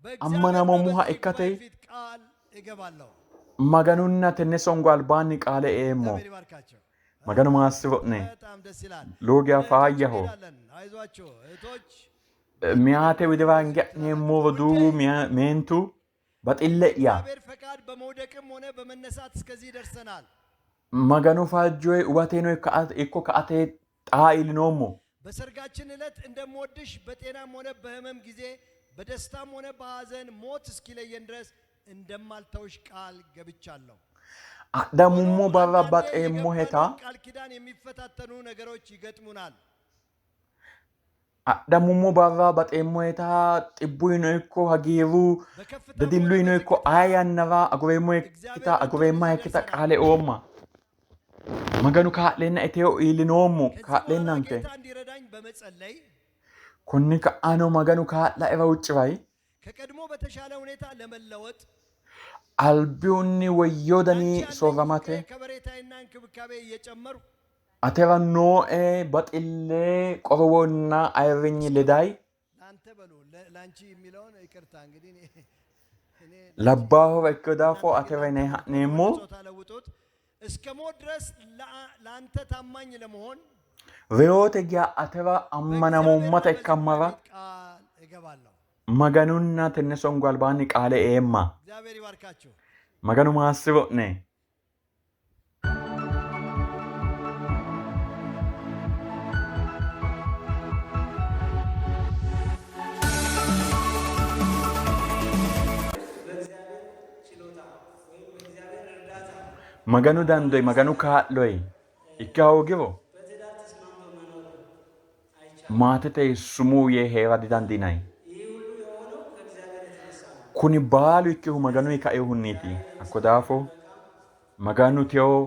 በእግዚአብሔርና ammanamommoha በዚህ ጉባኤ ikkate ፊት ቃል እገባለሁ። Maganunna tenne songo albaanni qaale eemmo. እግዚአብሔር ይባርካቸው። Maganu maassiro'ne በጣም ደስ ይላል። lowo geya እህቶች faayyaho. እንሄዳለን። አይዟችሁ እህቶች፣ Miyaate widira hinge ha'neemmo ውዴ roduuwu meentu baxille'ya እግዚአብሔር ፈቃድ በመውደቅም ሆነ በመነሳት እስከዚህ ደርሰናል። Maganu fajjoyi uwateno ikko ka'ate xaa iillinoommo. በሰርጋችን ዕለት እንደምወድሽ በጤናም ሆነ በሕመም ጊዜ በደስታም ሆነ በሐዘን ሞት እስኪለየን ድረስ እንደማልተውሽ ቃል ገብቻለሁ። Adhammummo ሆኖም barra አንዳንዴ baxeemmoheta የገባነውን ቃል ኪዳን የሚፈታተኑ ነገሮች ይገጥሙናል። adhammummo barra baxeemmoheta xibbuyino ikko hagiirru በከፍታም ሆነ dadilluyino ikko በዝቅታ aye yannara agureemmohekkita እግዚአብሔር ረድቶን እዚህ agureemmahekkita ደርሰናል። qaale oomma. Maganu kaa'leenna Iteo iillinoommo ከዚህ በኋላ kaa'leennanke. ጌታ እንዲረዳኝ በመጸለይ Konni ka'ano Maganu kaa'laera huucciray ከቀድሞ በተሻለ ሁኔታ ለመለወጥ albihunni woyyoo ለአንቺ danii ያለኝ ፍቅር soorramate ከበሬታዬና እንክብካቤ እየጨመርኩ atera nooe baxillee qorowonna ayirrinyi ledayi ለአንተ በሉ ለአንቺ የሚለውን ይቅርታ እንግዲህ እኔ ለአንቺ labbaahura ikkino daafo እናንተ ግን atera ለአንተ yinanni በሉት፣ ወደ ha'neemmo ወንድ ጾታ ለውጡት። እስከ ሞት ድረስ ለአንተ ታማኝ ለመሆን reyote geya atera በእግዚአብሔርና ammanamommata በዚህ ጉባኤ ikkammara ፊት ቃል እገባለሁ። Maganunna tenne songo albaanni qaale eemma. እግዚአብሔር ይባርካችሁ። Maganu maassiro'ne. Maganu dandoyi Maganu kaa'loyi ikka hoogiro maatete sumuu yee hee'ra didandiinanni. Kuni baalu ikkihu Maganuyi kainohunniiti. Hakko daafo Maganu tewo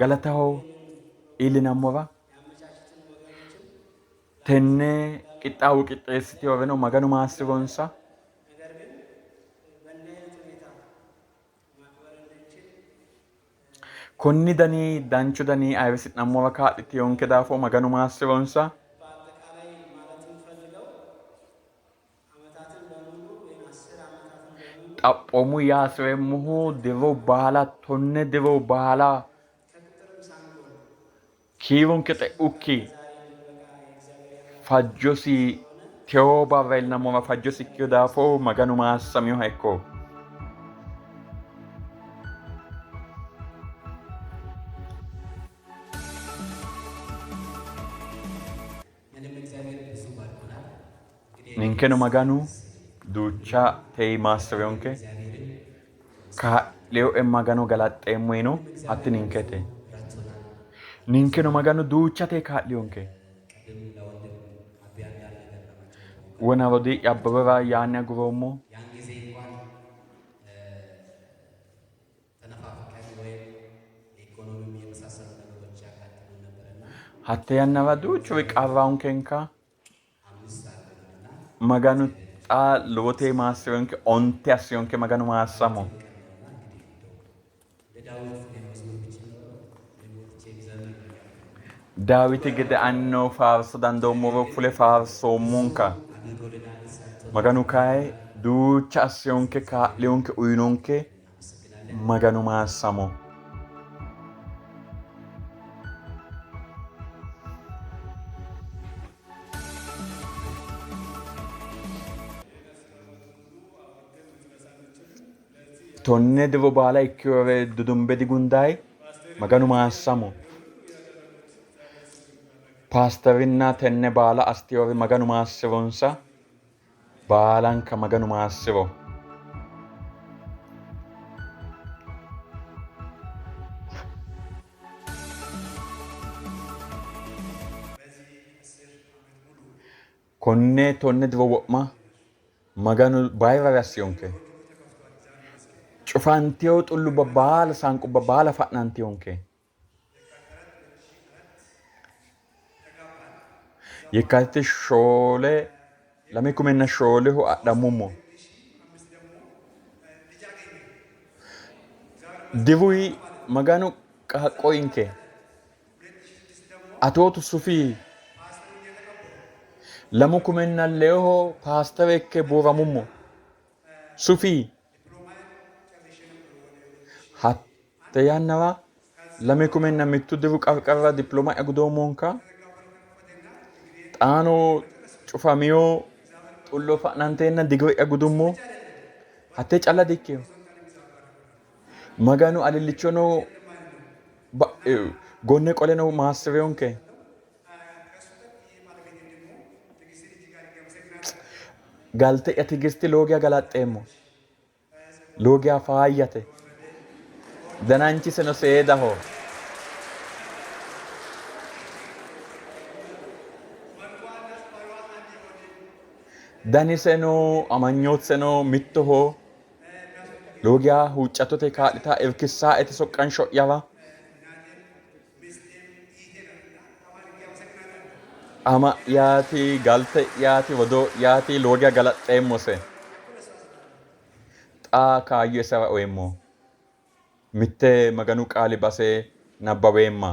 galataho iillinammora tenne qixxaawo qixxeessiteworeno Maganu maassironsa. Konni dani danchu dani ayirrisi'nammora kaa'liteyonke daafo Maganu maassironsa. Xaphoomu yaasireemmohu diro baala 10 diro baala kiironke xe'ukki fajjosi tewo barra iillinammora fajjosi ikkino daafo Maganu maassaminoha ikko. Ninkeno Maganu duucha tei maassireyonke. Kaa'linoe Magano galaxxeemmo yiino. Hatti ninkete. Ninkeno Maganu duuchate kaa'liyonke. Wona rodii'ya Abbebera yaanni aguroommo. Hatte yannara duuchuri qarraonkenka. Maganu xa lowote maassi'ronke, onte assiyonke Maganu maassamo. Daawiti gede anino faarsa dandoommoro fule faarsoommonka. Maganu kayi duucha assiyonke, kaa'liyonke, uyinonke. Maganu maassamo. Tonne diro baala ikkinore dudumbe digundayi. Maganu maassamo. Paasterinna tenne baala assitiyori Maganu maassironsa. Baalanka Maganu maassiro. Konne tonne diro wo'ma Maganu bayirare assiyonke. Cufantino xullubba baala saanqubba baala fa'nantiyonke. Yekkaatitti 4 2004 adhammummo. Diruyi Maganu qaaqqo uyinke. Atootu Sufi 2006 paastere ikke buuramummo. Sufi hatte yannara 2001 diru qarqarira dippiloma'ya gudoommonka. Xaano cufamino xullo fa'nanteenna digire'ya gudummo. Hattee calla dikkino. Maganu alillichono gonne qoleno maassi'rinonke. Galte'ya Tigisti lowo geya galaxxeemmo. Lowo geya faayyate. Dananchiseno seedaho. Daniseno amanyootiseno mittoho. Lowo geya huuccattote kaa'lita irkissaaete soqqansho'yara. Ama'yaati, galte'yaati, rodoo'yaati lowo geya galaxxeemmose. Xa kaayyo isera oyeemmo. Mitte Maganu Qaali base nabbaweemma.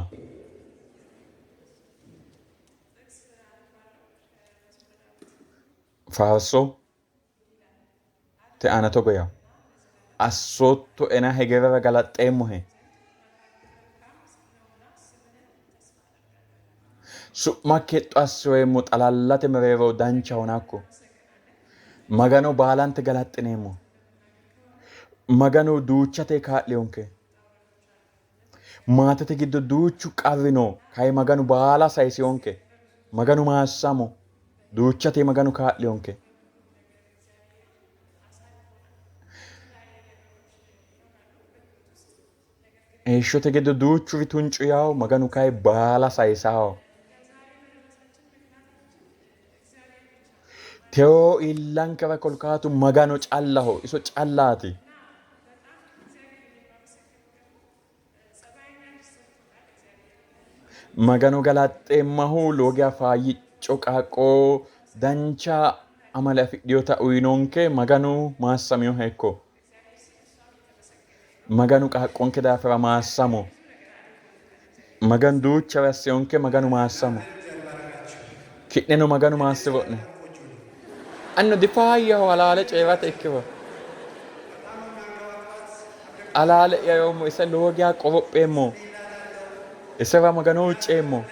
Faarso te aana togo yaa, Assoottoena hegerera galaxxeemmohe. Su'makki hexxo assi'reemmo, xalallate mereero danchahona hakko. Magano baalante galaxxineemmo. Maganu duuchate kaa'liyonke. Maatete giddo duuchu qarri no, kayi Maganu baala sayisiyonke. Maganu maassamo, duuchate Maganu kaa'liyonke. Heeshshote giddo duuchuri tuncu yawo, Maganu kayi baala sayisawo. Tewo iillankera kolkaatu Magano callaho, iso callaati. Magano galaxxeemmahu lowo geya faayyico qaaqqo dancha amale afidhinota uyinonke. Maganu maassaminoha ikko. Maganu qaaqqonke daafira maassamo. Maganu duuchare assiyonke, Maganu maassamo. Ki'neno Maganu maassiro'ne. Annu difaayyaho halaale coyi'rate ikkiro. Halaale'ya yoommo ise lowo geya qoropheemmo. Isera Magano huucceemmo.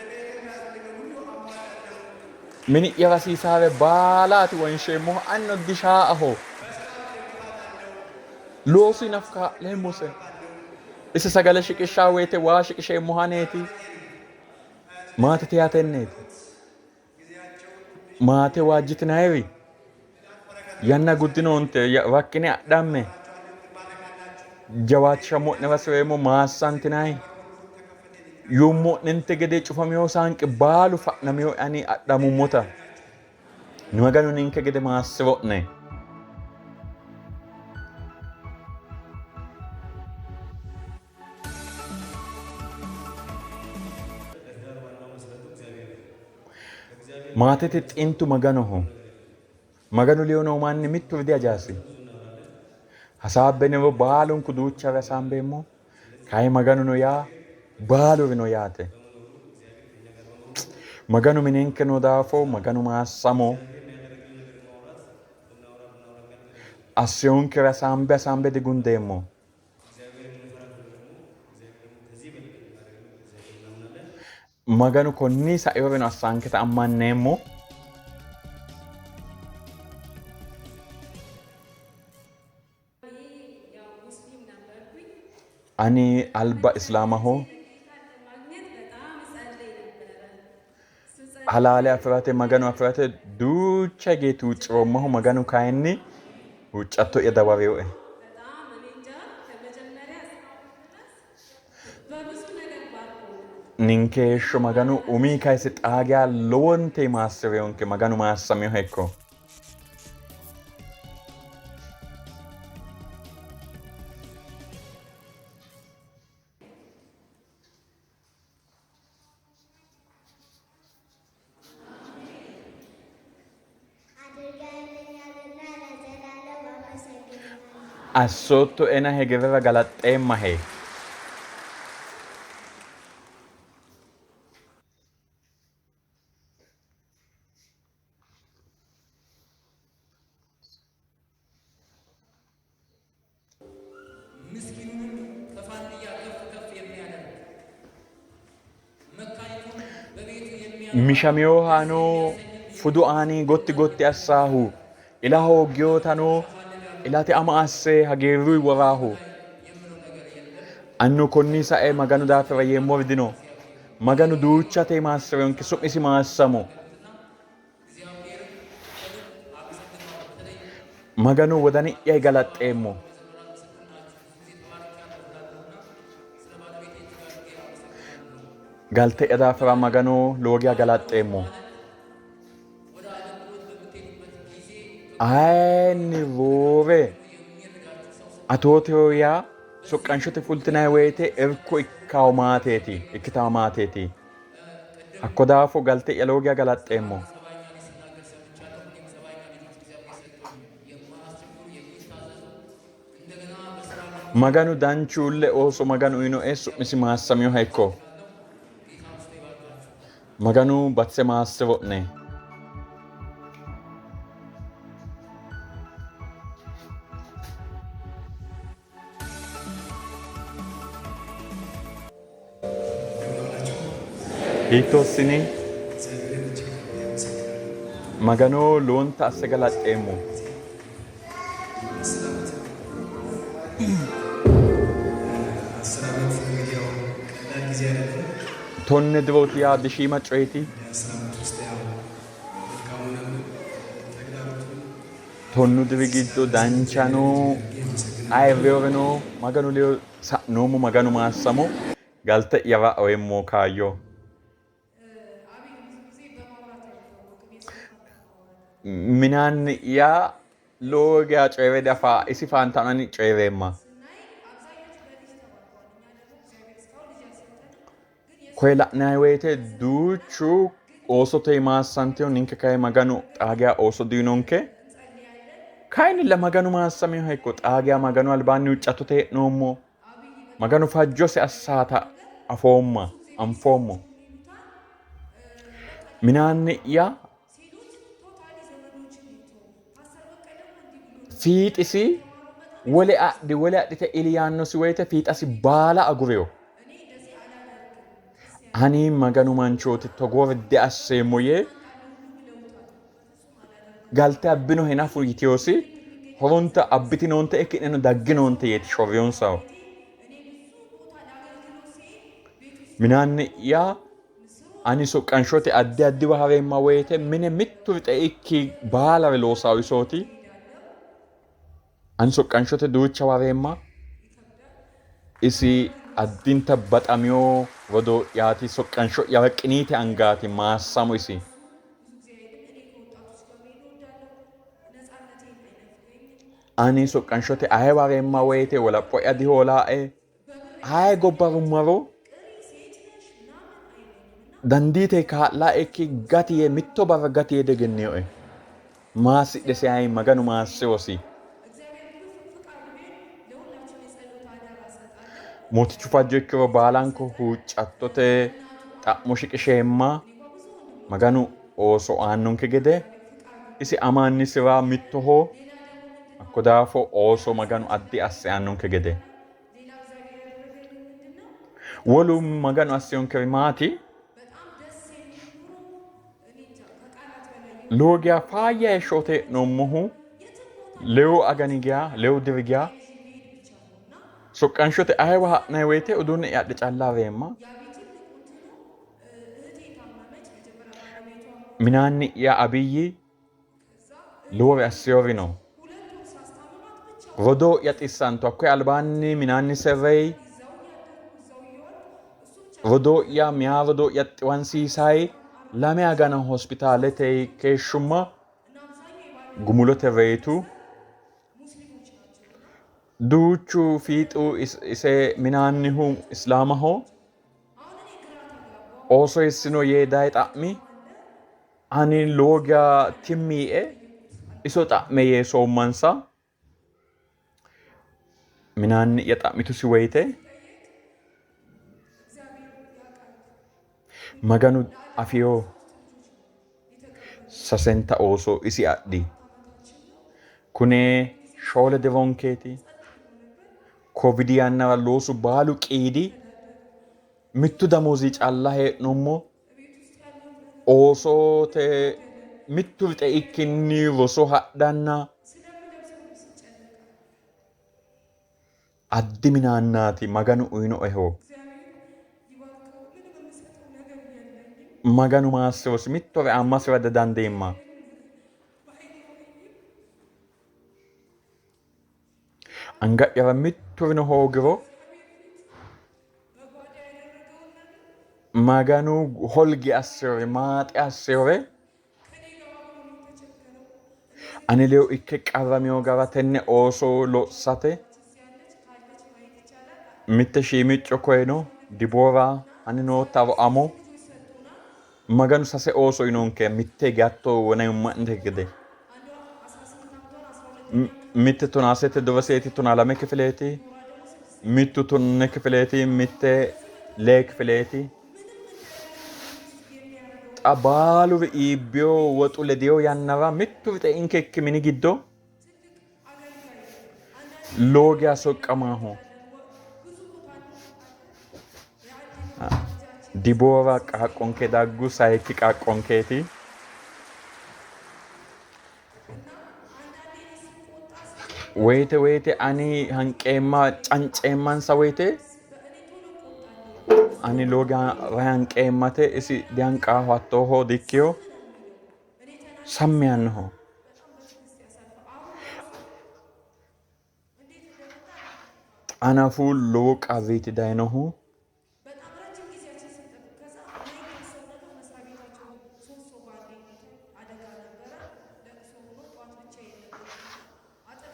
Mini'yara hasiisaare baalaati wonsheemmohu anno dishaa''aho. Loosu nafa kaa'leemmose. Ise sagale shiqishshaa woyite waa shiqisheemmohu aneeti. Maatete yaa tenneeti. Maate waajjitinayiri yanna guddinoonte, rakkine adhamme. Jawaachishammo'nera hasi'reemmo. Maassantinanni yuummo'nente gede cufamino saanqi baalu fa'namino ani adhamummota. Maganu ninke gede maassiro'ne. Maatete xintu Maganoho. Maganu ledo noo manni mitturi dihajaasi. Hasaabbeniro baalunku duuchare hasaambeemmo. Kayi Maganu no yaa baaluri no yaate. Maganu minenke noo daafo Maganu maassamo. Asseyonkere hasaambe hasaambe digundeemmo. Maganu konni saioreno assaanketa ammanneemmo. Ani alba Islaamaho. Halaale afi'rate Maganu afi'rate duucha hige huucci'roommahu Maganu kayinni huuccatto'ya dawarinoe. Ninke heeshsho Maganu umi kayise xaa geya lowonte maassi'rinonke. Maganu maassaminoha ikko. Assoottoena hegerera galaxxeemmahe. Mishaminohano fudu aani gotti gotti assaahu, ila hooggewotano ilate ama asse hagiirruyi woraahu. Annu konni sae Maganu daafira yeemmori dino. Maganu duuchate maassi'rinonke, su'misi maassamo. Maganu wodani'ya galaxxeemmo. Galte'ya daafira Magano lowo geya galaxxeemmo. Ayeenni roore atooteho yaa soqqanshote fultinanni woyite irko ikkawo maateeti, ikkitawo maateeti. Hakko daafo galte'ya lowo geya galaxxeemmo. Maganu danchuulle ooso Maganu uyinoe, su'misi maassaminoha ikko. Maganu batise maassi'ro'ne. Hiitto assini? Magano lowonta asse galaxxeemmo. Tonne dirooti yaa dishiima coyeeti. Tonnu diri giddo danchano ayirriyoreno Maganu ledo sa'noommo. Maganu maassamo. Galte'yara oyeemmo kaayyo. Minaanni'ya lowo geya coyi're diafa, isi faantano ani coyi'reemma. Koye la'nanni woyite duuchu oosote maassantino, ninke kayi Maganu xaa geya ooso diuyinonke. Kayinnilla Maganu maassaminoha ikko, xaa geya Maganu albaanni huuccattote hee'noommo. Maganu fajjosi assaata afoomma, anfoommo. Minaanni'ya fiixisi wole adhi wole adhite ili yaannosi woyite fiixasi baala agurino. Ani Maganu manchooti togoore diasseemmo yee galte abbinohe nafu yiteyosi horonta abbitinoonte ki'neno dagginoonte yeeti shorriyonsahu. Minaanni'ya ani soqqanshote addi addiwa hareemma woyite mine mitturi xeikki baalare loosaahu isooti. Ani soqqanshote duuchawa hareemma. Isi addinta baxamiyo rodoo'yaati, soqqansho'yara qiniite angaati, maassamo isi. Ani soqqanshote ayewa hareemma woyite wolapho'ya dihoolaae, aye gobba rummaro dandiite kaa'laekki gati yee mitto barra gati yee diegenninoe. Maassidhesi ayi Maganu maassirosi. Mootichu fajjo ikkiro baalanko huuccattote xa'mo shiqisheemma. Maganu ooso aannonke gede isi ama annisira mittoho. Hakko daafo ooso Maganu addi asse aannonke gede. Wolu Maganu assinonkeri maati? Lowo geya faayya heeshshooti hee'noommohu lewu agani geya, lewu diri geya soqqanshote ayewa ha'nanni woyite uduunne'ya adhe calla hareemma. Minaanni'ya Abiyyi lowore assiyori no. Rodoo'ya xissantu, hakkuyi albaanni minaannise reyi. Rodoo'ya, meyaa rodoo'ya xiwansiisayi lame agana hospitaalete keeshshumma, gumulote reyitu. Duuchu fiixu ise minaannihu Islaamaho. Ooso hiissino yee daye xa'mi. Ani lowo geya timmi yiie, iso xa'me yee soommansa. Minaanni'ya xa'mitusi woyite, Maganu afino sasenta ooso isi adhi. Kune shoole dironkeeti. Kovidi yannara loosu baalu qiidi, mittu damoozi calla hee'noommo. Oosote mitturi xeikkinni roso hadhanna addi minaannaati Maganu uyinoeho. Maganu maassirosi mittore aammasira didandeemma. Anga'yara mitturino hoogiro Maganu holgi assiyore maaxe assiyore ane ledo ikke qarramino gara tenne ooso lossate mitte shiimicco koyeno Diboora ani noottaro amo Maganu sase ooso uyinonke mitte hige hatto wonayumma'nte gede mitte tonaasete duraseeti 12 kifileeti mittu 10 kifileeti mitte lee kifileeti. Xa baaluri iibbiyo woxu lediyo yannara mitturi xeinkekki mini giddo lowo geya soqqamaaho. Diboora qaaqqonke daggu sayikki qaaqqonkeeti. Woyite woyite ani hanqeemma canceemmansa woyite ani lowo geya rahe hanqeemmate isi dihanqaaho hattooho dikkiyo sammi yaannoho. Xanafu lowo qarriiti dayinohu.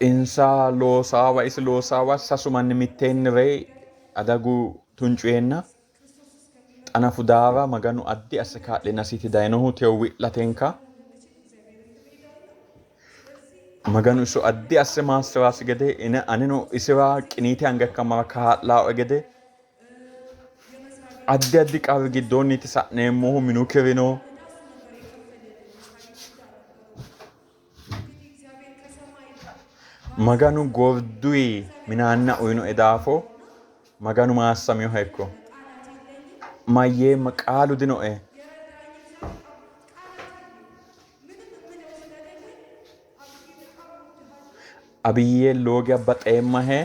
Insa loosaawa isi loosaawa sasu manni mitteenni reyi adagu tuncu yeenna xanafu daara Maganu addi asse kaa'linasiiti dayinohu tewo wi'latenka. Maganu iso addi asse maassi'rasi gede anino isira qiniite anga ikkammara kaa'laoe gede addi addi qarri giddoonniiti sa'neemmohu minu kirino Maganu gorduyi minaanna uyinoe daafo Maganu maassaminoha ikko. Mayyeemma qaalu dinoe. Abiyye lowo geya baxeemmahe.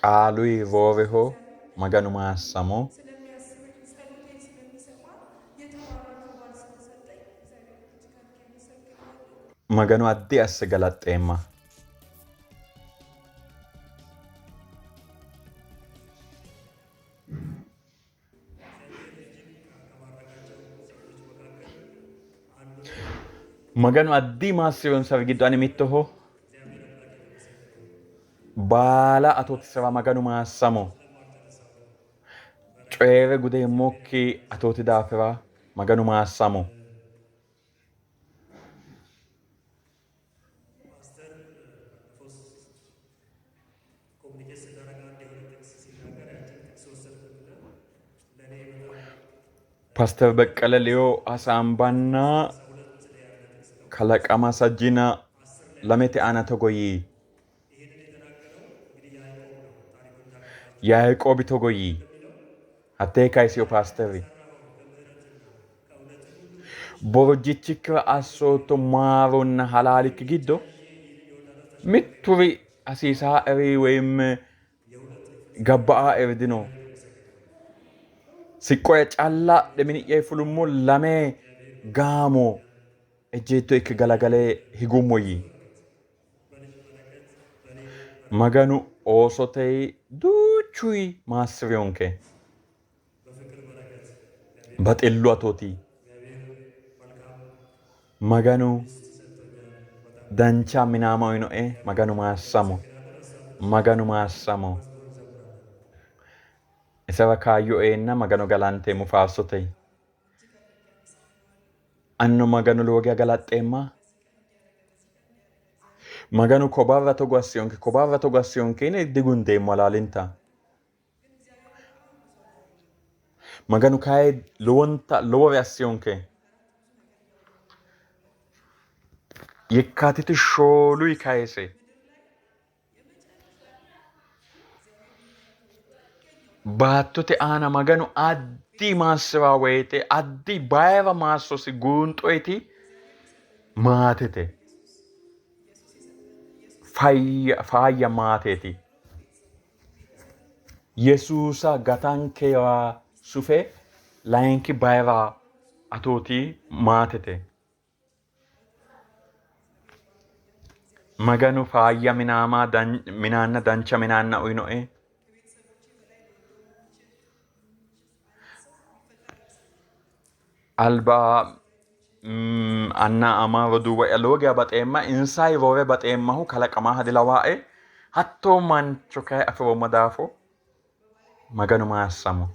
Qaaluyi rooreho Maganu maassamo. Magano addi asse galaxxeemma. Maganu addi maassi'ronsari giddo ani mittoho. Baala atootisira Maganu maassamo. Coyi're gudeemmokki atooti daafira Maganu maassamo. Paaster Baqqala Liyoo hasaambanna kalaqama sajjina lamete aana togo yii. Yaaqoobi togo yii. Hattee kayisiyo paasteri. Borojjichikkira assootto maaronna halaalikki giddo mitturi hasiisaaeri woyim gabba'aaeri dino. Siqqo'ya calla adhe mini'ya fulummo lame gaamo ejjeetto ikke galagale higummo yii. Maganu oosote duuchuyi maassi'riyonke. Baxillu atooti. Maganu dancha minaama uyinoe. Maganu maassamo. Maganu maassamo. Isera kaayyo eenna Magano galanteemmo faarsote. Anno Maganu lowo geya galaxxeemma. Maganu ko barra togo assiyonke, ko barra togo assiyonke yine digundeemmo halaalinta. Maganu kayi lowonta lowore assiyonke. Yekkaatitu shooluyi kayise baattote aana Maganu addi maassi'ra woyite addi bayira maassosi guunxoyti maatete. Fayya faayya maateeti. Yesuusa gatankera sufe layinki bayira atooti maatete. Maganu faayya minaama minaanna dancha minaanna uyinoe. Alba anna ama roduuwa'ya lowo geya baxeemma, insayi roore baxeemmahu kalaqamaha dilawaae. Hattoo mancho kayi afi'roomma daafo Maganu maassamo.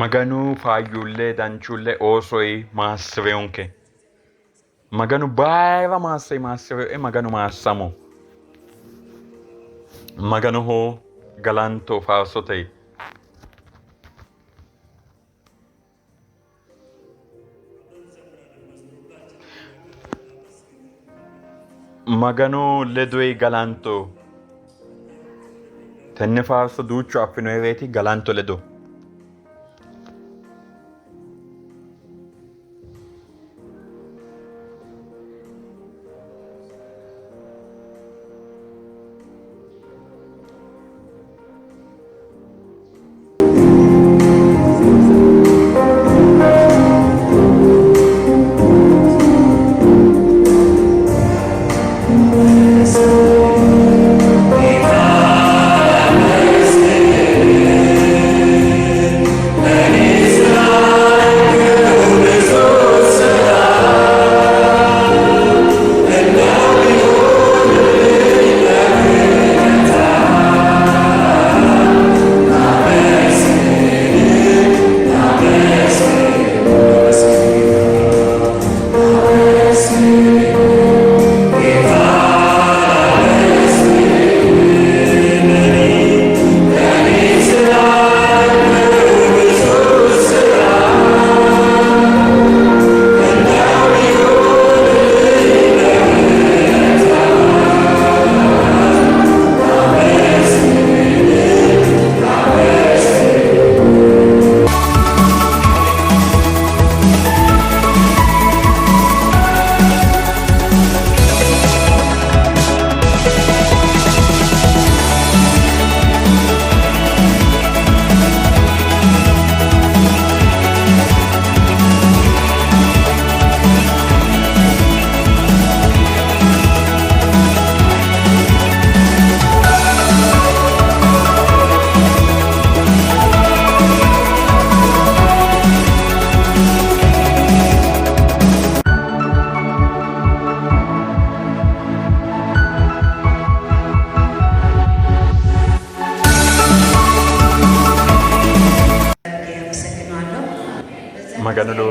Maganu faayyuulle danchuulle oosoyi maassi'reyonke. Maganu bayira maassei maassi'rinoe Maganu maassamo. Maganoho galanto faarsote. Maganu ledoyi galanto. Tenne faarso duuchu affinoyireeti galanto ledo.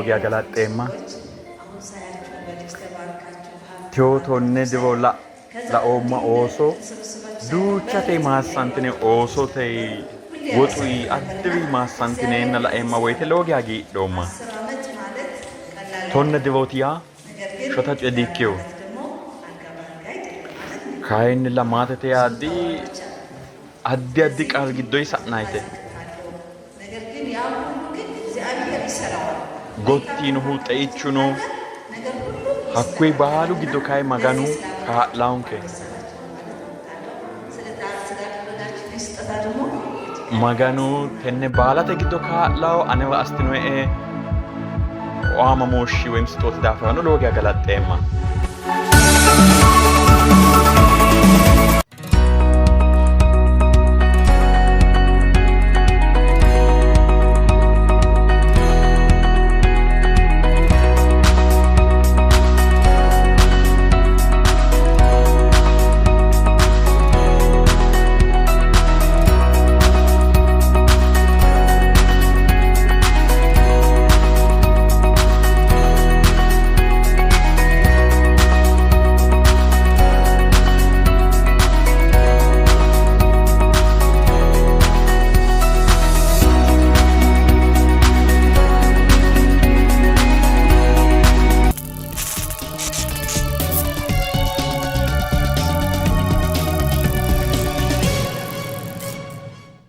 geya galaxxeemma. Teyo tonne diro laoomma ooso duuchate maassantine oosote woxuyi addiri maassantineenna laeemma woyite lowo geya hagiidhoomma. Tonne dirooti yaa shota coye diikkeyo. Kayinnilla maatete yaa addi addi qarri giddoyi sa'nayite. Gotti yiinohu xeichu no. Hakkuyi baalu giddo kayi Maganu kaa'laonke. Maganu tenne baalate giddo kaa'lao anera assinoe waamamooshshi woyim sixooti daafirano lowo geya galaxxeemma.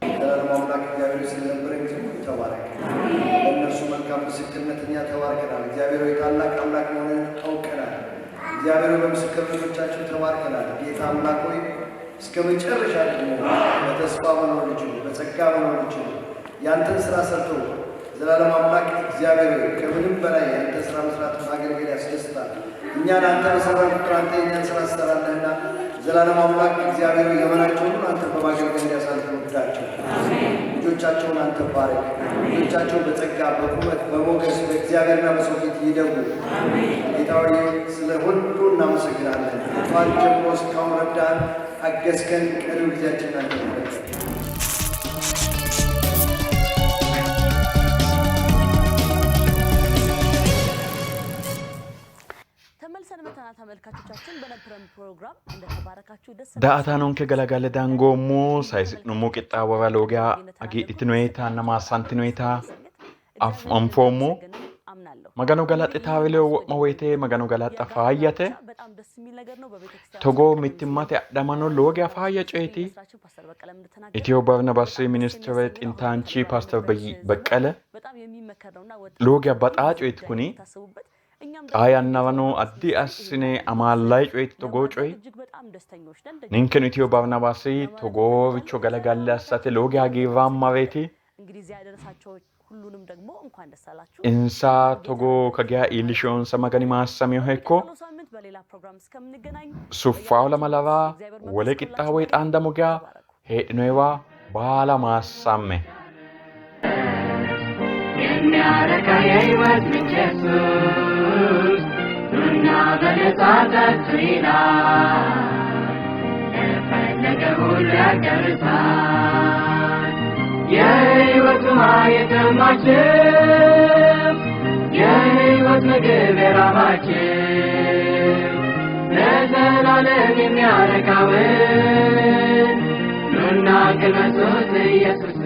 ዘላለም አምላክ እግዚአብሔር ስለነበረን ጊዜ ሁሉ ተባረክ። ለእነርሱ መልካም ምስክርነት እኛ ተባርከናል። እግዚአብሔር ሆይ ታላቅ አምላክ መሆንን አውቀናል። እግዚአብሔር ሆይ በምስክርነቶቻቸው ተባርከናል። ጌታ አምላክ ሆይ እስከ መጨረሻ ደግሞ በተስፋ መኖር ይችሉ፣ በጸጋ መኖር ይችሉ፣ ያንተን ስራ ሰርቶ ዘላለም አምላክ እግዚአብሔር ሆይ ከምንም በላይ ያንተን ስራ መስራት ማገልገል ያስደስታል። እኛ ለአንተ በሰራን ቁጥር አንተ የእኛን ስራ ትሰራለህና ዘላለም አምላክ እግዚአብሔር ሆይ ዘመናቸውን ሁሉ አንተን በማገልገል እንዲያሳልፉ እርዳቸው። ልጆቻቸውን አንተ ባረክ። ልጆቻቸውን በጸጋ በቁመት በሞገስ በእግዚአብሔርና በሰው ፊት ይደጉ። ጌታ ሆይ ስለ ሁሉ እናመሰግናለን። ከጠዋት ጀምሮ እስካሁን ረዳን፣ አገዝከን። ቀሪው ጊዜያችንን አንተ ባረክ። ተመልሰን መተናል። ተመልካቾቻችን በነበረን ፕሮግራም እንደተባረካችሁ ደስ Daa"ataanonke galagalle dangoommo sayisi'nummo qixxaawora lowo geya hagiidhitinoyita maassantinoyita anfoommo. Magano galaxxitaawe ledo wo'ma woyite Magano galaxxa faayyate. በጣም ደስ የሚል ነገር ነው። በቤተክርስቲያን Togoo mittimmate adhamano lowo geya faayya coyeeti. መስራችን ፓስተር በቀለም እንደተናገረው Itiyo Barnabas ministere xintaanchi ፓስተር Baqqale በጣም የሚመከር ነውና lowo geya baxaa coyeeti kuni ታስቡበት። እኛም xaa yannarano addi assine amaallayi coyeeti togoo coyi እጅግ በጣም ደስተኞች ነን። ninkeno Itiyo Barnabaasi togooricho galagalle assate lowo geya hagiirraammareeti. እንግዲህ እዚያ ያደረሳቸው ሁሉንም ደግሞ እንኳን ደስ አላችሁ። Insa togoo kageya iillisheyonsa Magani maassameyoha ikko በሚቀጥለው ሳምንት በሌላ ፕሮግራም እስከምንገናኝ suffawo lamalara wole qixxaawo xaandamo geya heedhinoyiwa baala maassamme. የሚያረካ የሕይወት ምንጭ ኢየሱስ ኑና በነፃ ጠጡ ይላል። ለፈለገ ሁሉ ያቀርሳል። የሕይወት ውሃ የጠማችሁ የሕይወት ምግብ የራባችሁ ለዘላለም የሚያረካውን ኑና ቅመሱት ኢየሱስ